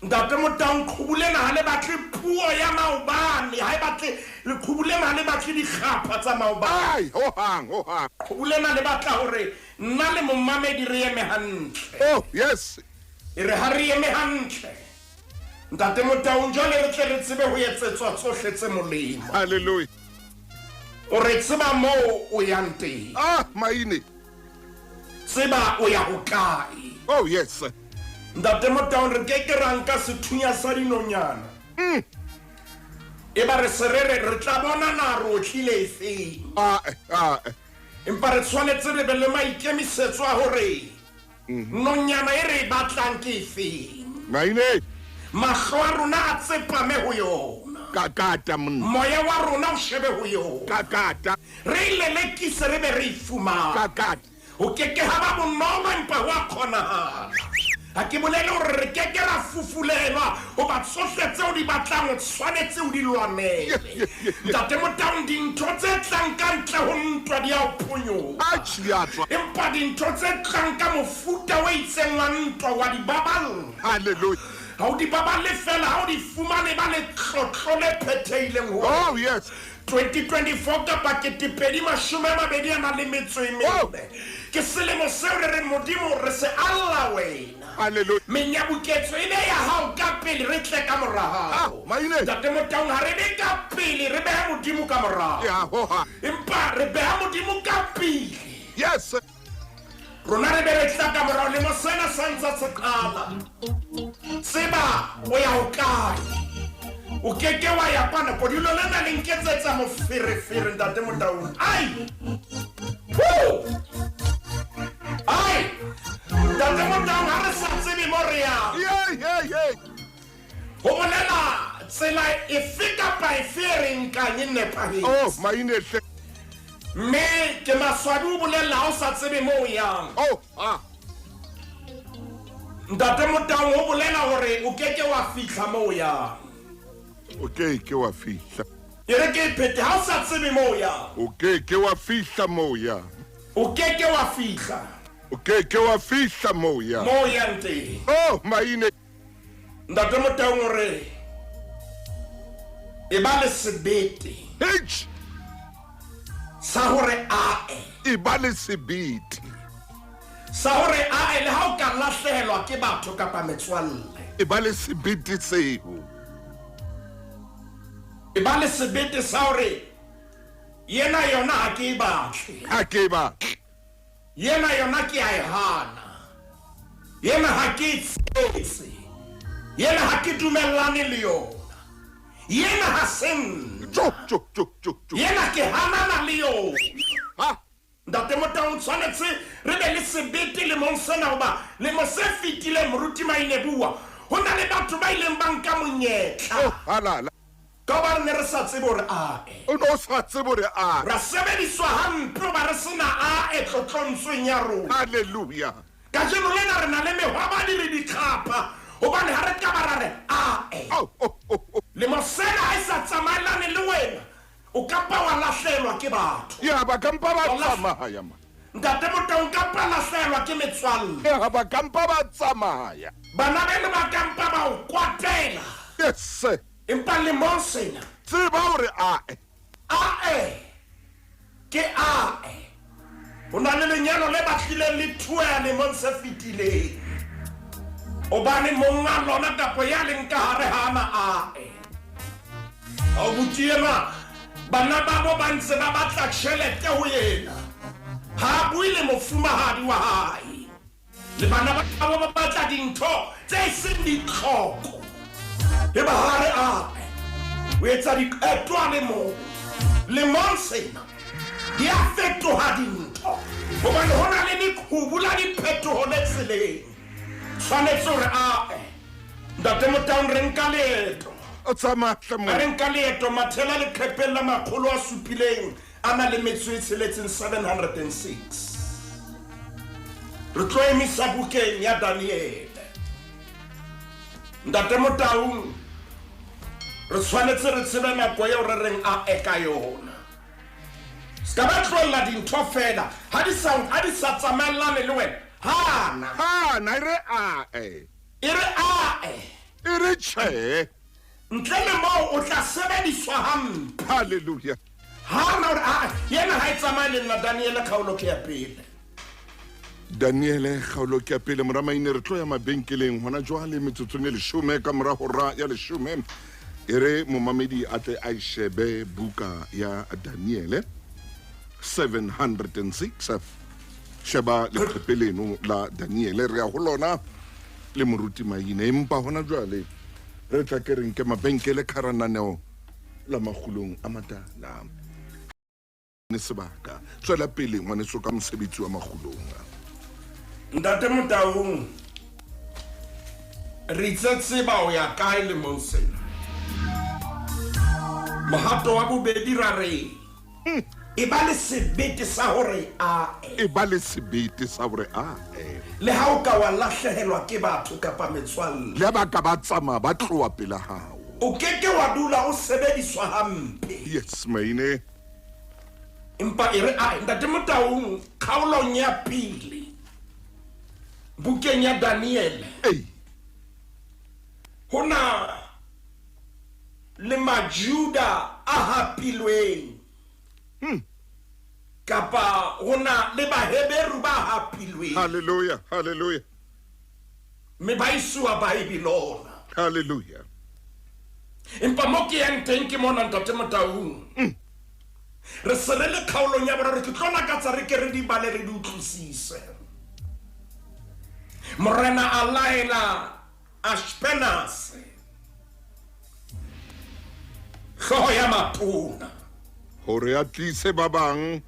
D: Ntate Motaung, qhubu lena ha le batle puo ya maobane, ha e batle leqhubu lena ha le batle dikgapha tsa maobane.
B: Ai, hohang, hohang.
D: Qhubu lena le batla hore nna le momamedi re eme hantle.
B: Oh, yes.
D: E re ha re eme hantle, Ntate Motaung, jwale re tle re tsebe ho etsetswa tsohle tse molemo.
B: Hallelujah.
D: O re tseba moo o yang teng.
B: Ah, maine.
D: Tseba o ya hokae.
B: Oh, yes.
D: Ntate Motaung, re ke ke ra nka sethunya sa dinonyana. Eba re se re re re tla bona na re otlile efeng.
B: Ah, ah.
D: Empa re tshwanetse re be le maikemisetso a hore nonyana e re e batlang ke efeng.
B: Maine.
D: Mahlo a rona a tsepame ho yona.
B: Kakata monna.
D: Moya wa rona o shebe ho yona.
B: Kakata.
D: Re e lelekise re be re e fumane.
B: Kakata.
D: Ho ke ke ha ba bonolo empa ho a kgonahala. Ha ke bolele hore re ke ke ra fufulelwa hoba tsohle tseo di batlang o tshwanetse o di lwanele. Ntate Motaung, dintho tse tlang ka ntle ho ntwa di a o phonyoha.
B: Atjhe, di a tswa.
D: Empa dintho tse tlang ka mofuta o itseng wa ntwa wa di baballa.
B: Hallelujah.
D: Ha o di baballe feela, ha o di fumane ba letlotlo le phethehileng ho wena.
B: Oh, yes.
D: 2024 kapa 2024
B: Oh.
D: ke selemo seo re reng Modimo re se alla wena.
B: Hallelujah.
D: Menyabuketso e be ya hao ka pele re tle ka mora hao.
B: Ah, maine.
D: Ntate Motaung, ha re be ka pele re beha Modimo ka morao.
B: Ya, hoha.
D: Empa re beha Modimo ka pele.
B: Yes.
D: Rona re be re tla ka morao lemo sena sa ntse se qala. Tseba o ya hokae. O ke ke wa ya kwana kodilo lena le nketsetsa moferefere Ntate Motaung. Ai! Woo! Ai! Ntate Motaung, ha re sa tsebe mo re yang.
B: Yeah, yeah, yeah.
D: Ho bolela tsela efe kapa efe e re nkang e nepahetse.
B: Oh, maine hle.
D: Mme ke maswabi o bolella ha o sa tsebe mo o yang.
B: Oh, ah.
D: Ntate Motaung, ho bolela hore o ke ke wa fihla mo o yang.
B: O ke ke wa fihla.
D: E re ke e phete, ha o sa tsebe moo o yang.
B: O ke ke wa fihla moo o yang.
D: O ke ke wa fihla.
B: O ke ke wa fihla moo o yang.
D: Moo o yang teng.
B: Oh, maine.
D: Ntate Motaung o re, E ba le sebete.
B: H.
D: Sa hore ae.
B: E ba le sebete.
D: Sa hore ae le ha o ka lahlehelwa ke batho kapa metswalle.
B: E ba le sebete seo.
D: E ba le sebete sa hore yena yona ha ke e batle.
B: Ha ke e batle.
D: Yena yona ke a e hana. Yena ha ke e tshetse. Yena ha ke dumellane le yona. Yena ha se nna.
B: Jo, jo, jo, jo, jo.
D: Yena ke hanana le yona.
B: Ha.
D: Ntate Motaung, tshwanetse re be le sebete lemong sena hoba lemo se fetileng Moruti Maine bua ho na le batho ba ileng ba nka monyetla.
B: Oh, halala.
D: Ka hoba re ne re sa tsebe hore ae.
B: O ne o sa tsebe hore ae.
D: Ra sebediswa hampe hoba re se na ae tlotlontsweng ya rona.
B: Hallelujah.
D: Kajeno lena re na le mehwabadi le dikgapha hobane ha re ka ba ra re ae.
B: Oh, oh, oh, oh.
D: Lemo sena ha e sa tsamaelane le wena. O ka mpa wa lahlehelwa ke batho.
B: Ya, ba ka mpa ba tsamaya, man.
D: Ntate Motaung, o ka mpa lahlehelwa ke metswalle.
B: Ya, ba ka mpa ba tsamaya.
D: Bana beno ba ka mpa ba o kwatela.
B: Yes, sir.
D: Empa lemong sena.
B: Tseba hore ae.
D: Ae. Ke ae. Ho na le lenyalo le batlileng le thueha lemong se fetileng. Hobane monga lona kapo ya leng ka hare ha ana ae. Abuti enwa bana babo ba ntse ba batla tjhelete ho yena. Ha a bue le mofumahadi wa hae. Le bana babo ba batla dintho tse seng ditlhoko. Eba ha re ae. O etsa diqeto a le mong. Lemong sena di a fetoha dintho hobane ho na le leqhubu la diphetoho le tseleng. Tshwanetse hore ae. Ntate Motaung, re nka leeto.
B: O tsamaya hle mo.
D: Re nka leeto mathela leqhepeng la makgolo a supileng a na le metso e tsheletseng, 706. Re tlo emisa bukeng ya Daniele. Ntate Motaung, re tshwanetse re tsebe nako eo re reng a e ka yona. Se ka ba tlohella dintho feela ha di sa ha di sa tsamaellane le wena. Hana.
B: Hana e re ae.
D: E re ae.
B: E re tjhe.
D: Ntle le moo o tla sebediswa hampe.
B: Hallelujah.
D: Hana hore ae yena ha e tsamaye le nna. Daniele kgaolo ke ya pele.
B: Daniele kgaolo ke ya pele. Mora Maine, re tlo ya mabenkeleng hona jwale metsotsong e leshome ka mora hora ya leshome. E re momamedi a tle a e shebe buka ya Daniele 706. Sheba leqephe leno la Daniele, re ya ho lona le Moruti Maine. Empa hona jwale re tla ke re nke mabenkele kharananeo la makgulong a matala. Ne sebaka. Tswela pele ngwaneso ka mosebetsi wa makgulong.
D: Ntate Motaung, re itse tseba o ya kae lemong sena. Mohato wa bobedi ra re e ba le sebete sa hore ae.
B: E ba le sebete sa hore ae.
D: Le ha o ka wa lahlehelwa ke batho kapa metswalle.
B: Le ha ba ka ba tsamaya ba tloha pela hao.
D: O ke ke wa dula o sebediswa hampe.
B: Yes, Maine.
D: Empa e re ae. Ntate Motaung, kgaolong ya pele bukeng ya Daniele.
B: Ei.
D: Ho na le Majuda a hapilweng. Kapa ho na le Baheberu ba hapilweng.
B: Hallelujah, hallelujah.
D: Mme ba isuwa Babylona.
B: Hallelujah.
D: Empa mo ke yang teng ke mona Ntate Motaung. Re se re le kgaolong ya boraro, ke tlo lakatsa re ke re di bale re di utlwisise. Morena a laela Ashpenase, hlooho ya matona,
B: hore a tlise ba bang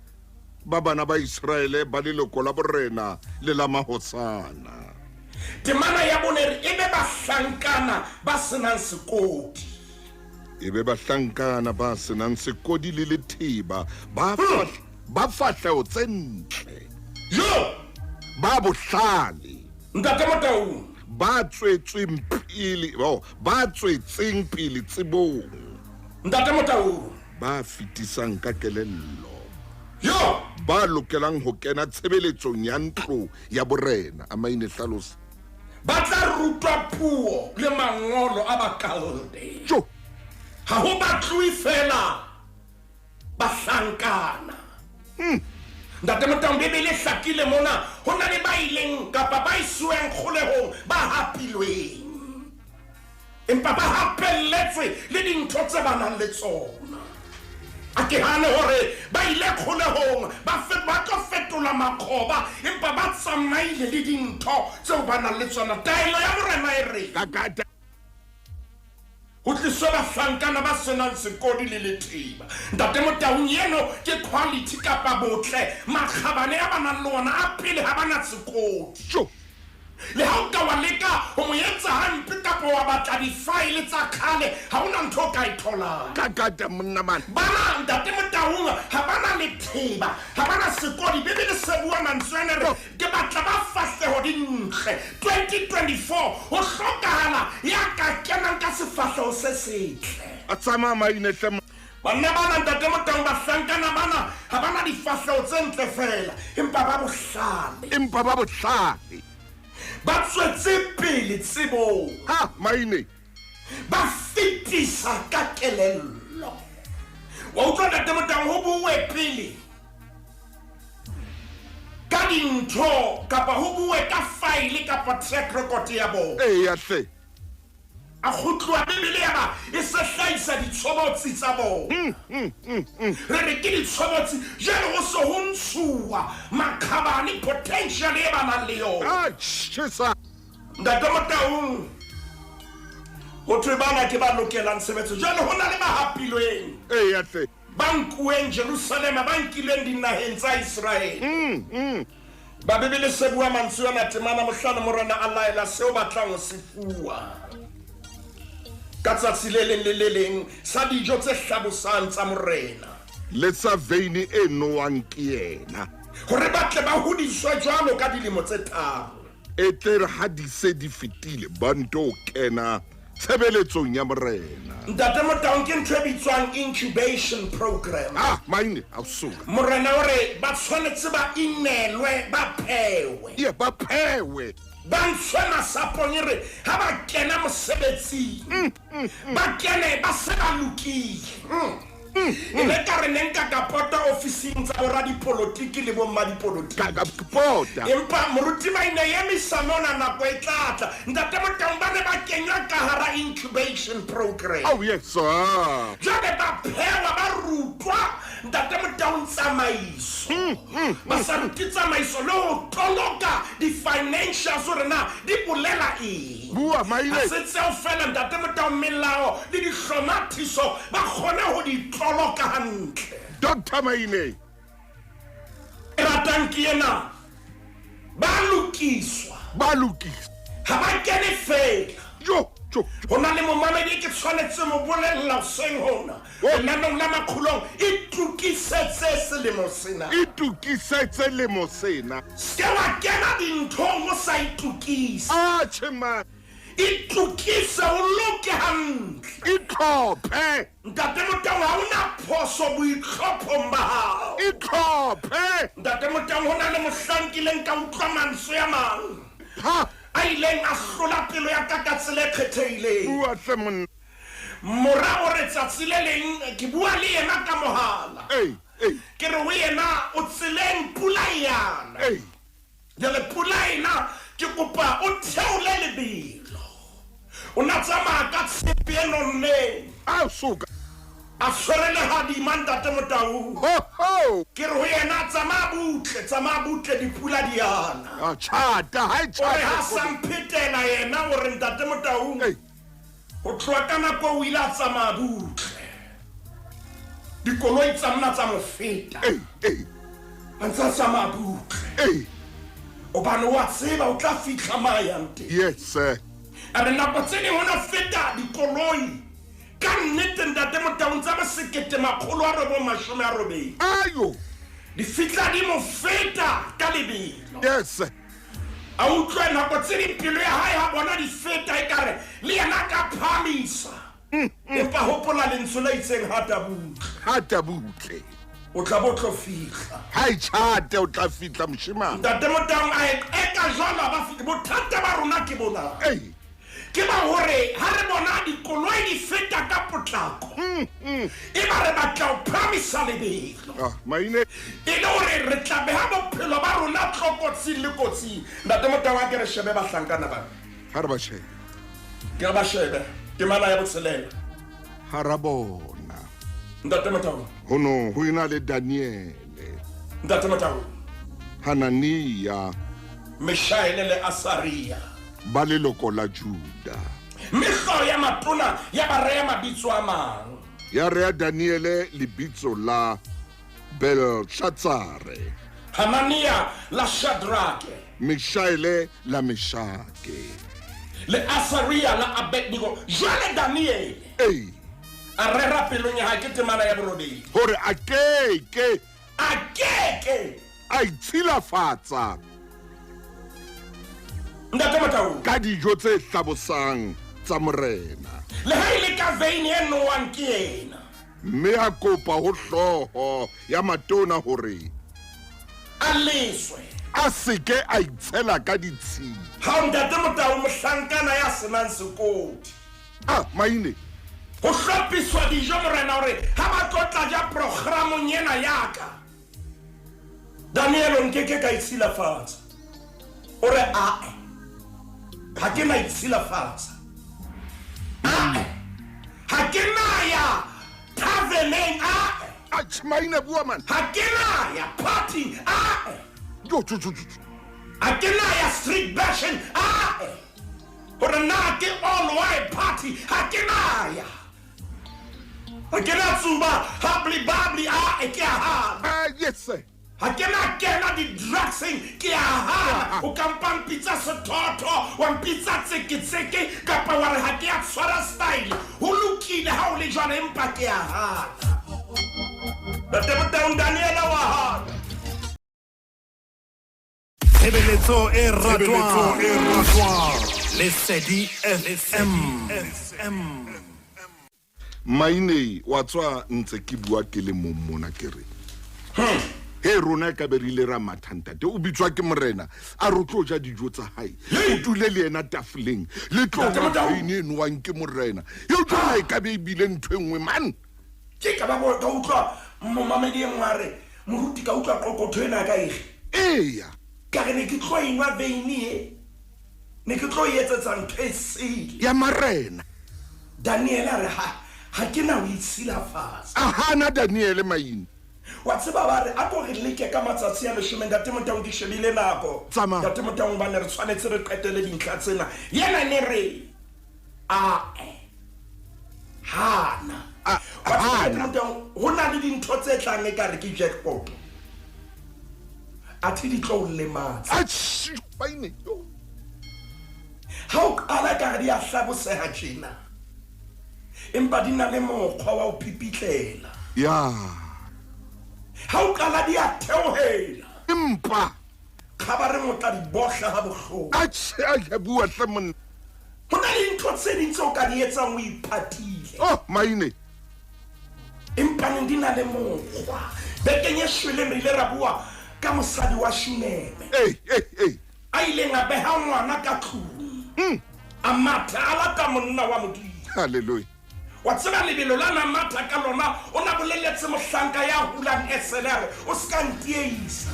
B: ba bana ba Iseraele ba leloko la borena le la mahosana.
D: Temana ya bone re e be bahlankana ba senang sekodi.
B: E be bahlankana ba senang sekodi le letheba, ba ba fahleho tse ntle.
D: Jo!
B: Ba bohlale.
D: Ntate Motaung.
B: Ba tswetsweng pele, oh, ba tswetseng pele tsebong.
D: Ntate Motaung.
B: Ba fetisang ka kelello.
D: Yo!
B: Ba lokelang ho kena tshebeletsong ya ntlo ya borena. A maine hlalosa.
D: Ba tla rutwa puo le mangolo a Bakalde.
B: Jo!
D: Ha ho batluwe feela bahlankana. Ntate Motaung, Bibele e hlakile mona, ho na le ba ileng kapa ba isuweng kgolehong ba hapilweng. Empa ba hapelletswe le dintho tse ba nang le tsona. A ke hane hore ba ile kgolehong, ba fe, ba tlo fetola makgoba, empa ba tsamaile le dintho tseo ba nang le tsona. Taelo ya Morena e re,
B: Ka ka
D: Ho tliswe bahlankana ba senang sekodi le letheba. Ntate Motaung eno ke quality kapa botle makgabane a ba nang le ona a pele ha ba na sekodi.
B: Jo!
D: Le ha o ka wa leka ho mo etsa hampe kapa wa batla di-file tsa kgale ha ho na ntho o ka e tholang.
B: Ka kata monna man.
D: Bana Ntate Motaung ha ba na letheba, ha ba na sekodi. Bibele se bua mantswe ana re Ke batla ba fahleho di ntle. 2024 ho hlokahala ya ka kenang ka sefahleho se setle.
B: A tsamaya maine hle.
D: Banna bana Ntate Motaung bahlankana bana ha ba na difahleho tse ntle feela empa ba bohlale.
B: Empa ba bohlale.
D: Ba tswetse pele tsebong.
B: Ha maine.
D: Ba fetisa ka kelello. Wa utlwa Ntate Motaung ho buwe pele ka dintho kapa ho bue ka faele kapa track record ya bona.
B: Eya hle.
D: A kgutluwa Bibele ya ba e se hlahisa ditshobotsi tsa bona. Re re ke ditshobotsi jwale ho se ho ntshuwa makgabane potential e ba nang le yona.
B: A tjhesa.
D: Ntate Motaung, ho thwe bana ke ba lokelang tshebetso. Jwale ho na le ba hapilweng.
B: Eya hle.
D: Ba nkuweng Jerusalema, ba nkilweng dinaheng tsa Iseraele. Ba Bibele se bua mantswe ana temana mohlano Morena a laela seo ba tlang ho se fuwa ka tsatsi le leng le le leng sa dijo tse hlabosang tsa Morena.
B: Le sa veine e nowang ke yena.
D: Hore ba tle ba hodiswe jwalo ka dilemo tse tharo.
B: Etlere ha di se di fetile, ba nto kena tshebeletsong ya Morena.
D: Ntate Motaung, ke ntho e bitswang incubation program.
B: Ah, maine, a suka.
D: Morena o re ba tshwanetse ba inelwe, ba phewe.
B: Ye, ba phewe.
D: Ba ntshwe masapong e re ha ba kena mosebetsing, ba kene ba se ba lokile. E ne ka re ne nka ka pota ofising tsa boradipolotiki le bommadipolotiki.
B: Ka ka pota.
D: Empa moruti Maine emisa mona nako e tla tla. Ntate Motaung ba ne ba kenywa ka hara incubation program.
B: Oh yes sir.
D: Jwale ba phewa ba rutwa Ntate Motaung tsamaiso. Ba sa rute tsamaiso le ho toloka di-financials hore na di bolela eng.
B: Bua Maine.
D: Ha se tseo fela Ntate Motaung melao le dihlomathiso ba kgone ho di toloka hantle.
B: Doctor Maine.
D: E ratang ke ena, ba lokiswa.
B: Ba lokiswa.
D: Ha ba kene fela.
B: Jo, jo, jo.
D: Ho na le momamedi e ke tshwanetse mo bolella hoseng hona.
B: Oh.
D: Lenanong la Makgulong, itokisetse selemo sena.
B: Itokisetse lemo sena.
D: Se ke wa kena dinthong o sa itokisa.
B: Atjhe man.
D: Itokise o loke hantle.
B: Itlhophe.
D: Ntate Motaung, ha o na phoso boitlhophong ba hao.
B: Itlhophe.
D: Ntate Motaung, ho na le mohlang kileng ka utlwa mantswe a mang.
B: Ha.
D: A ileng a hlola pelo ya ka ka tsela e kgethehileng.
B: Bua hle monna.
D: Mora o re tsatsi le leng ke bua le yena ka mohala.
B: Ei, ei.
D: Ke re ho yena o tseleng pula e yana.
B: Ei.
D: Jwale pula ena ke kopa o theole lebelo. O na tsamaya ka tshepe e nonneng.
B: A soka.
D: A tshwere lehadima Ntate Motaung.
B: Ho, ho.
D: Ke re ho yena tsamaya butle, tsamaya butle dipula di yana.
B: A tjhata, ha e
D: O re ha
B: tjhata.
D: sa mphetela yena o re Ntate Motaung.
B: Ei.
D: Ho tloha ka nako o ile a tsamaya butle. Dikoloi tsa nna tsa mo feta.
B: Ei, ei.
D: A ntse a tsamaya butle.
B: Ei.
D: Hobane wa tseba o tla fihla ma yang teng.
B: Yes sir.
D: A re nako tse ding ho na feta dikoloi ka nnete Ntate Motaung tsa bo 1980.
B: Ayo.
D: Di fihla di mo feta ka lebelo.
B: Yes sir.
D: A utlwe nako tse ding pelo ya hae ha bona di feta ekare le yena a ka phahamisa. Empa hopola lentswe le itseng hata butle.
B: Hata butle.
D: O tla bo tlo fihla.
B: Ha e tjhate o tla fihla moshemane.
D: Ntate Motaung a e qeta jwalo a ba fihla. Bothata ba rona ke bona.
B: Ei.
D: Ke ba hore ha re bona dikoloi di feta ka potlako, e ba re batla ho phahamisa lebelo.
B: Ah, maine.
D: E le hore re tla beha bophelo ba rona tlokotsing le kotsing. Ntate Motaung a ke re shebe bahlankana bana.
B: Ha re ba shebe.
D: Ke re ba shebe. Temana ya botshelela.
B: Hara bona.
D: Ntate Motaung.
B: Ho no ho ena le Daniele.
D: Ntate Motaung.
B: Hanania.
D: Mishaele le Asaria.
B: Ba leloko la Juda.
D: Mme hlooho ya matona ya ba rea mabitso a mang.
B: Ya rea Daniele lebitso la Beltshatsare.
D: Hanania la Shadrake.
B: Mishaele la Meshake.
D: Le Asaria la Abednego. Jwale Daniele.
B: Ee.
D: A rera pelong ya hae, ke temana ya borobedi.
B: Hore a ke ke.
D: A ke ke.
B: A itshilafatsa.
D: Ntate Motaung.
B: Ka dijo tse hlabosang tsa morena.
D: Le ha e le ka veine e nowang ke yena.
B: Mme a kopa ho hlooho ya matona hore.
D: A leswe.
B: A se ke a itshela ka ditshila.
D: Hao Ntate Motaung, mohlankana ya se nang sekodi.
B: Ah, maine.
D: Ho hlophiswa dijo morena hore ha ba tlo tla ja programong ena ya ka. Daniel, nke ke ka itshilafatsa. O re ae. Ha ke na itshilafatsa. Ae. Ha ke na ya taverneng ae.
B: Atjhe, maine bua man.
D: Ha ke na ya party ae.
B: Jo, jo, jo, jo.
D: Ha ke na ya street bashing ae. Hore na ke all white party ha ke na ya. Ha ke na tsuba hubbly bubbly ae ke a hana.
B: Ah, yes sir.
D: Ha ke na kena di-drugseng ke a hana. O ka mpa mpitsa sethotho, wa mpitsa tseketseke kapa wa re ha ke a tshwara style. Ho lokile ha o le jwalo empa ke a hana. Ntate Motaung Daniela wa hana.
C: Tshebeletso e ratwang. Lesedi FM.
B: Maine wa tswa ntse ke bua ke le mong mona ke re. He rona e ka be re ile ra matha ntate o bitswa ke morena a re o tlo ja dijo tsa hae o dule le yena tafoleng le tlo
D: Ntate
B: nwa
D: Motaung.
B: veine e nowang ke morena eo jona e ka be ebile ntho e nngwe man.
D: Ke ka ba ka utlwa momamedi e nngwe a re moruti ka utlwa qokotho ena ka ege.
B: Eya.
D: Ka re ne ke tlo e nwa veine e ne ke tlo e etsetsa ntho e sele.
B: Ya marena.
D: Daniel a re ha ke na ho itshilafatsa.
B: A hana Daniele maine.
D: Wa tseba ba re a ko re leke ka matsatsi a leshome Ntate Motaung ke shebile nako.
B: Tsamaya.
D: Ntate Motaung ba ne re tshwanetse re qetele dintlha tsena. Yena ne re ae hana.
B: A,
D: Wa tseba
B: hana.
D: Ntate Motaung ho na le dintho tse tlang ekare ke jackpot. Athe di tlo o lematsa.
B: Atjhe, maine, yo.
D: Ha o qala ka re di a hlaboseha tjena. Empa di na le mokgwa wa ho pipitlela.
B: Ya.
D: Ha o qala di a theohela.
B: Empa
D: kgabareng o tla di bohla ha bohloko.
B: Atjhe, a ke bua hle monna.
D: Ho na le dintho tse ding tseo ka di etsang o iphatile.
B: Oh, maine.
D: Empa neng di na le mokgwa. Bekeng e shweleng re ile ra bua ka mosadi wa Shuneme.
B: Ei, ei, ei.
D: A ileng a beha ngwana ka tlung. A matha a lata monna wa Modimo.
B: Hallelujah.
D: Wa tseba lebelo la na matha ka lona, o na boleletse mohlanka ya hulang esele a re, o se ka ntieisa.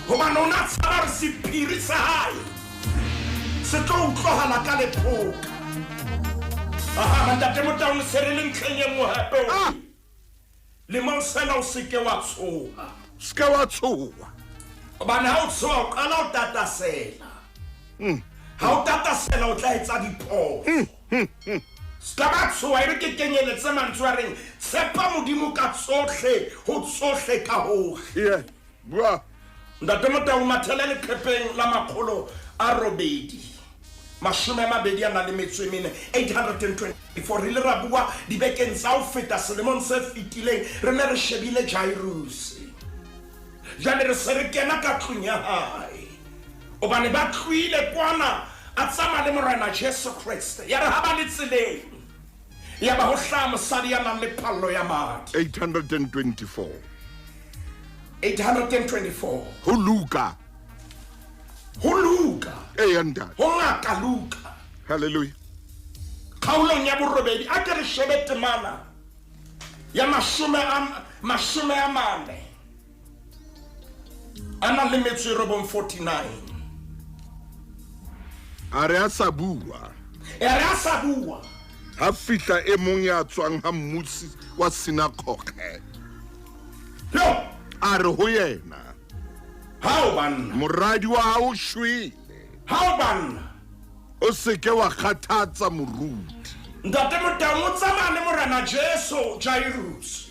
D: Hobane o na tshaba hore sephiri sa hae se tlo utlwahala ka lephoka. Aha, Ntate Motaung, se re le ntlheng e nngwe hape o re,
B: Ah.
D: lemong sena o se ke wa tshoha.
B: Se ke wa tshoha.
D: Hobane ha o tshoha, o qala o tatasela. Ha o tatasela, o tla etsa diphoso. Se ka ba tshoha, e re ke kenyeletse mantswe a reng, tshepa Modimo ka tsohle, ho tsohle ka hohle.
B: Yeah, bua.
D: Ntate Motaung, mathele leqhepeng la makgolo a robedi. Mashome a mabedi a nang le metso e mene, 824. Re ile ra bua dibekeng tsa ho feta selemong se fetileng, re ne re shebile Jairus. Jwale re se re kena ka tlung ya hae. Hobane ba tlohile kwana a tsamaya le Morena Jesu Kreste. Ya re ha ba le tseleng, ya ba ho hlaha mosadi ya nang le phallo ya madi.
B: 824.
D: 824.
B: Ho Luka.
D: Ho Luka.
B: Eya ntate.
D: Ho ngaka Luka.
B: Hallelujah.
D: Kgaolong ya borobedi, a ke re shebe temana ya 44 a nang le metso e robong, 49.
B: A re a sa bua.
D: E re a sa bua.
B: Ha fihla e mong ya tswang ha mmusi wa sinagoge.
D: Yo.
B: A re ho yena.
D: Hao banna.
B: Moradi wa hao o shwele.
D: Hao banna.
B: O se ke wa kgathatsa moruti.
D: Ntate Motaung o tsamaya le Morena Jesu Jairus.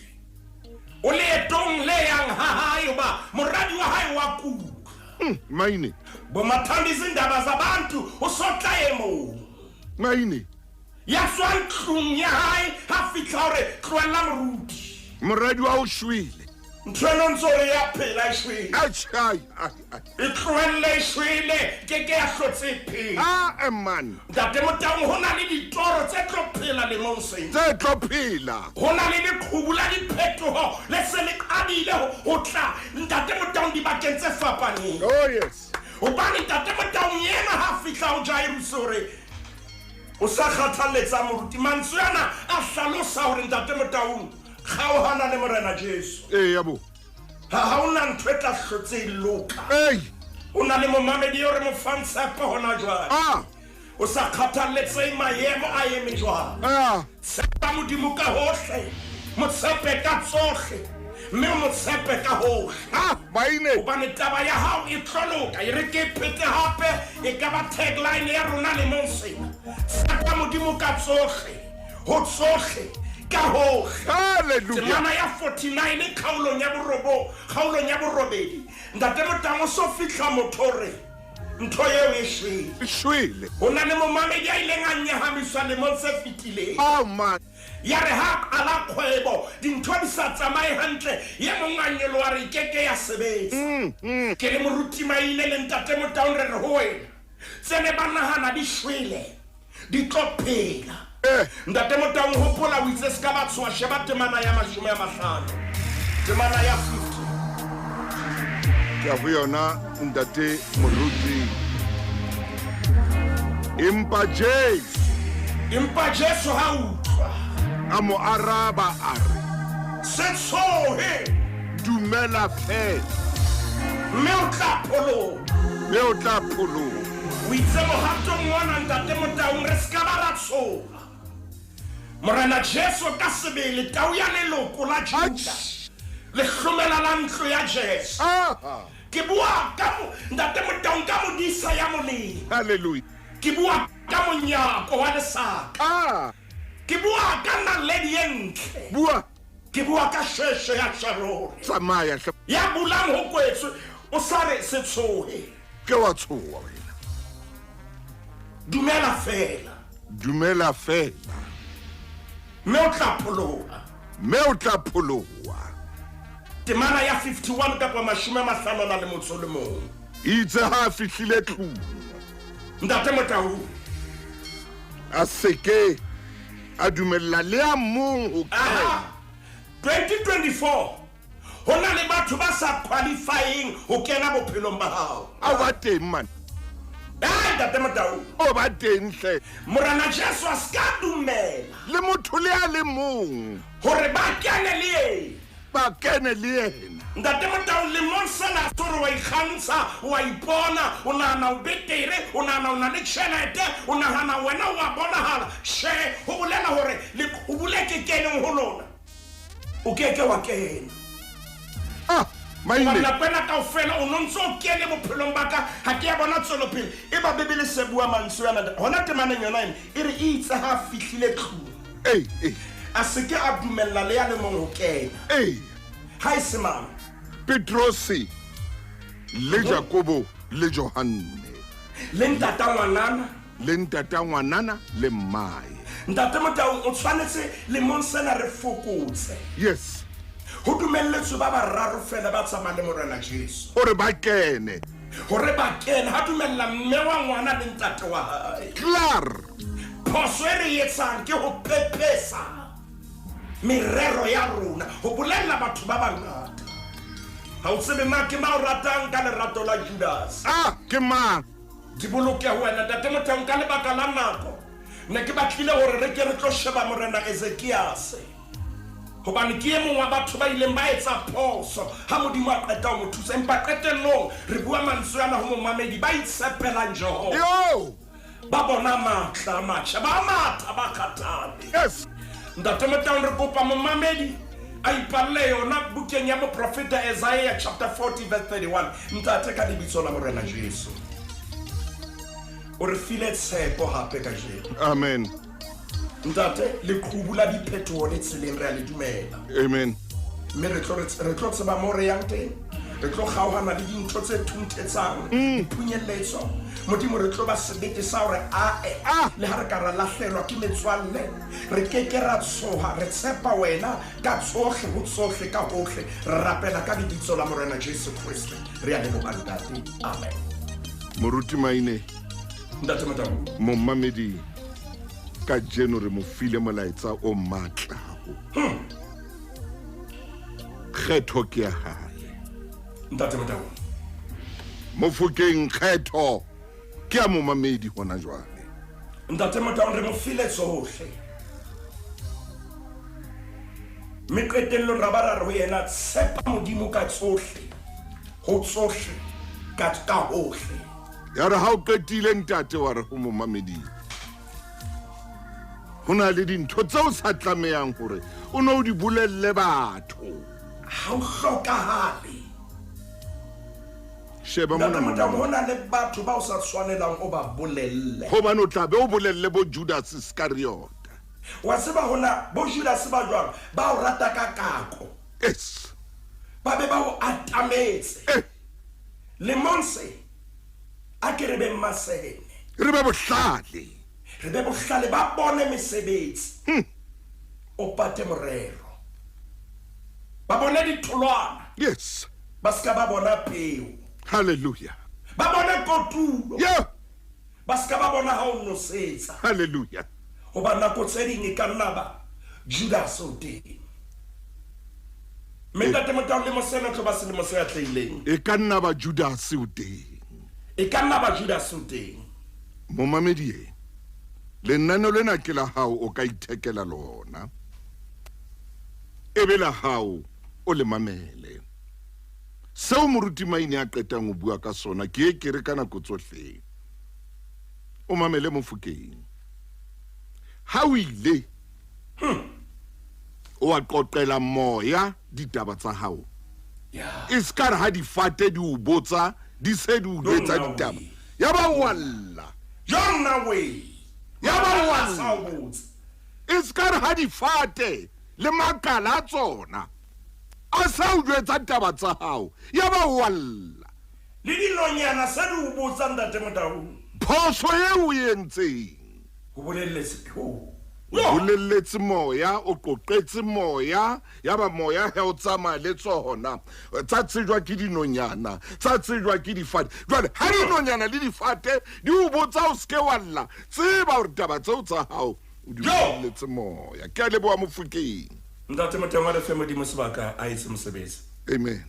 D: O leetong le yang ha hae hoba moradi wa hae wa kula.
B: Maine.
D: Bomathanda izindaba zabantu o sotla e mong.
B: Maine.
D: Ya tswang tlung ya hae ha fihla hore tlohella moruti.
B: Moradi wa o shwele.
D: Ntho eno ntse o re ya phela e shwele.
B: Atjhe, ai, ai.
D: E tlohelle e shwele, ke ke ya hlotse e phela.
B: Ah, man.
D: Ntate Motaung, ho na le ditoro tse tlo phela lemong sena.
B: Tse tlo phela.
D: Ho na le leqhubu la diphetoho le se le qadile ho tla Ntate Motaung dibakeng tse fapaneng.
B: Oh yes.
D: Hobane Ntate Motaung yena ha fihla ho Jairus hore o sa kgathalletsa moruti, mantswe ana a hlalosa hore Ntate Motaung kgaohana le Morena Jesu.
B: Eya bo.
D: Ha hona ntho e tla hlotse e loka.
B: Ei.
D: O na le momamedi eo re mo fang tshepo hona jwale.
B: Ah.
D: O sa kgathalletse maemo a eme jwang.
B: Ah.
D: Tshepa Modimo ka hohle, mo tshepe ka tsohle, mme o mo tshepe ka hohle.
B: Ah, maine.
D: Hobane taba ya hao e tlo loka. E re ke phete hape, e ka ba tagline ya rona lemong sena. Tshepa Modimo ka tsohle, ho tsohle, ka hohle.
B: Hallelujah.
D: Temana ya 49 kgaolong ya borobo, kgaolong ya borobedi. Ntate Motaung o so fihla motho re ntho eo e shwele.
B: E shwele.
D: Ho na le momamedi ya ileng a nyahamiswa lemong se fetileng.
B: Oh man.
D: Ya re ha qala kgwebo, dintho di sa tsamaye hantle, ye mong a nyoloha re ke ke ya sebetsa. Ke le moruti Maine le Ntate Motaung re re ho wena, tse ne ba nahana di shwele, di tlo phela. Ntate Motaung hopola o itse se ka ba tshoha, sheba temana ya 50. Temana ya 50.
B: Ke a ho yona Ntate Moruti. Empa Jesu.
D: Empa Jesu ha utlwa.
B: A mo araba a re,
D: Se tshohe.
B: Dumela fela.
D: Mme o tla pholoha.
B: Mme o tla pholoha.
D: O itse mohatong ona Ntate Motaung re se ka ba ra tshoha. Morena Jesu ka sebele tau ya leloko la Juda. Lehlomela la ntlo ya Jesu. Ke bua ka Ntate Motaung ka modisa ya molemo.
B: Hallelujah.
D: Ke bua ka monyako wa lesaka. Ke bua ka naledi e ntle.
B: Bua.
D: Ke bua ka shweshwe ya Sharone.
B: Tsamaya hle.
D: Ya bulang ho kwetswe, o sa re se tshohe.
B: Ke wa tshoha wena.
D: Dumela fela.
B: Dumela fela.
D: Mme o tla pholoha.
B: Mme o tla pholoha.
D: Temana ya 51 kapa 51.
B: Itse ha fihlile tlung.
D: Ntate Motaung.
B: A seke a dumella le a mong ho kena.
D: 2024 ho na le batho ba sa qualifying ho kena bophelong ba hao.
B: A ba teng man.
D: Ai Ntate Motaung.
B: O ba teng hle.
D: Morena Jesu a ska dumela.
B: Le motho le a le mong.
D: Hore ba kene le yena.
B: Ba kene le yena.
D: Ntate Motaung lemong sena sore wa ikgantsha, wa ipona, o nahana o betere, o nahana o na le tjhelete, o nahana wena wa bonahala. Tjhe, ho bolela hore leqhubu le ke keneng ho lona, o ke ke wa kena.
B: Ah, maine.
D: Nako ena kaofela o no ntso o kene bophelong ba ka, ha ke ya bona tswelopele. E ba Bibele se bua mantswe ana, hona temaneng yona ena, e re itse ha fihlile tlung.
B: Ei, ei.
D: A se ke a dumella le ya le mong ho kena.
B: Ei.
D: Ha e se mang?
B: Petrose le Jakobo le Johanne.
D: Le ntata ngwanana.
B: Le ntata ngwanana le mmae.
D: Ntate Motaung o tshwanetse lemong sena re fokotse.
B: Yes.
D: Ho dumelletswe ba bararo fela ba tsamaya le Morena Jesu.
B: Hore ba kene.
D: Hore ba kene, ha dumella mme wa ngwana le ntate wa hae.
B: Klaar.
D: Phoso e re etsang ke ho pepesa merero ya rona, ho bolella batho ba bangata. Ha o tsebe mang ke mang o ratang ka lerato la Judas.
B: Ah, ke mang?
D: Di boloke ho wena, Ntate Motaung, ka lebaka la nako. Ne ke batlile hore re ke re tlo sheba Morena Ezekiase, hobane ke e mong wa batho ba ileng ba etsa phoso ha Modimo a qeta ho mo thusa. Empa qetellong re bua mantswe ana ho momamedi ba itshepelang Jehova.
B: Yo!
D: Ba bona matla a matjha, ba matha, ba kgathale.
B: Yes.
D: Ntate Motaung, re kopa momamedi a ipalle yona bukeng ya moprofeta Isaiah chapter 40 verse 31. Ntate, ka lebitso la Morena Jesu, o re file tshepo hape kajeno.
B: Amen.
D: Ntate, leqhubu la diphetoho le tseleng, re a le dumela.
B: Amen.
D: Mme re tlo tseba mo re yang teng. Re tlo kgaohana le dintho tse thunthetsang, diphunyelletso. Modimo, re tlo ba sebete sa hore ae, le ha re ka ra lahlelwa ke metswalle, re ke ke ra tshoha, re tshepa wena ka tsohle, ho tsohle, ka hohle. Re rapela ka lebitso la Morena Jesu Kriste. Re a leboha, Ntate. Amen.
B: Moruti Maine.
D: Ntate Motaung.
B: Momamedi, kajeno re mo file molaetsa o matla. Kgetho ke ya hae.
D: Ntate Motaung.
B: Mofokeng, kgetho ke ya momamedi hona jwale.
D: Ntate Motaung, re mo file tsohle. Mme qetellong ra ba ra re ho yena, tshepa Modimo ka tsohle, ho tsohle, ka hohle.
B: Ya re ha o qetile, ntate, wa re ho momamedi, ho na le dintho tseo sa tlamehang hore o no di bolelle batho.
D: Ha o hlokahale.
B: Sheba mona,
D: Ntate Motaung,
B: mona.
D: ho na le batho ba o sa tshwanelang o ba bolelle.
B: Hobane o tla be o bolelle bo Judas Iscariot.
D: Wa tseba hona bo Judas ba jwang, ba o rata ka kako.
B: Yes.
D: Ba be ba o atametse. Lemong se, a ke re be masene.
B: Re be bohlale.
D: Re be bohlale, ba bone mesebetsi. O pate morero. Ba bone ditholwana.
B: Yes.
D: Ba ska ba bona peo.
B: Hallelujah.
D: Ba bone kotulo.
B: Yeah.
D: Ba ska ba bona ha o nosetsa.
B: Hallelujah.
D: Hoba nako tse ding e ka nna ba Judas o teng. Mme Ntate Motaung, le mosena tlo ba selemo se atlehileng.
B: E ka nna ba Judas o teng.
D: E ka nna ba Judas o teng.
B: Momamedi e, lenaneo lena ke la hao, o ka ithekela lona. E be la hao, o le mamele. Seo Moruti Maine a qetang ho bua ka sona, ke e ke re ka nako tsohle. O mamele Mofokeng. Ha o ile, o a qoqela moya ditaba tsa hao. E ska re ha difate di o botsa, di se di o jwetsa ditaba. Ya ba wa lla.
D: Jonna we.
B: Ya ba wa
D: Sa o
B: lla.
D: botse.
B: E ska re ha difate le makala a tsona a sa o jwetsa taba tsa hao, ya ba wa lla.
D: Le dinonyana se di o botsa, Ntate Motaung.
B: Phoso eo o e entseng.
D: Ho bolelletse ho.
B: O bolelletse moya, o qoqetse moya, ya ba moya he o tsamaya le tsona. Tsa tsejwa ke dinonyana, tsa tsejwa ke difate. Jwale ha dinonyana le difate di o botsa o seke wa lla, tseba hore taba tseo tsa hao o di bolelletse moya. Ke a leboha Mofokeng.
D: Ntate Motaung, a re fe Modimo sebaka a etse mosebetsi.
B: Amen.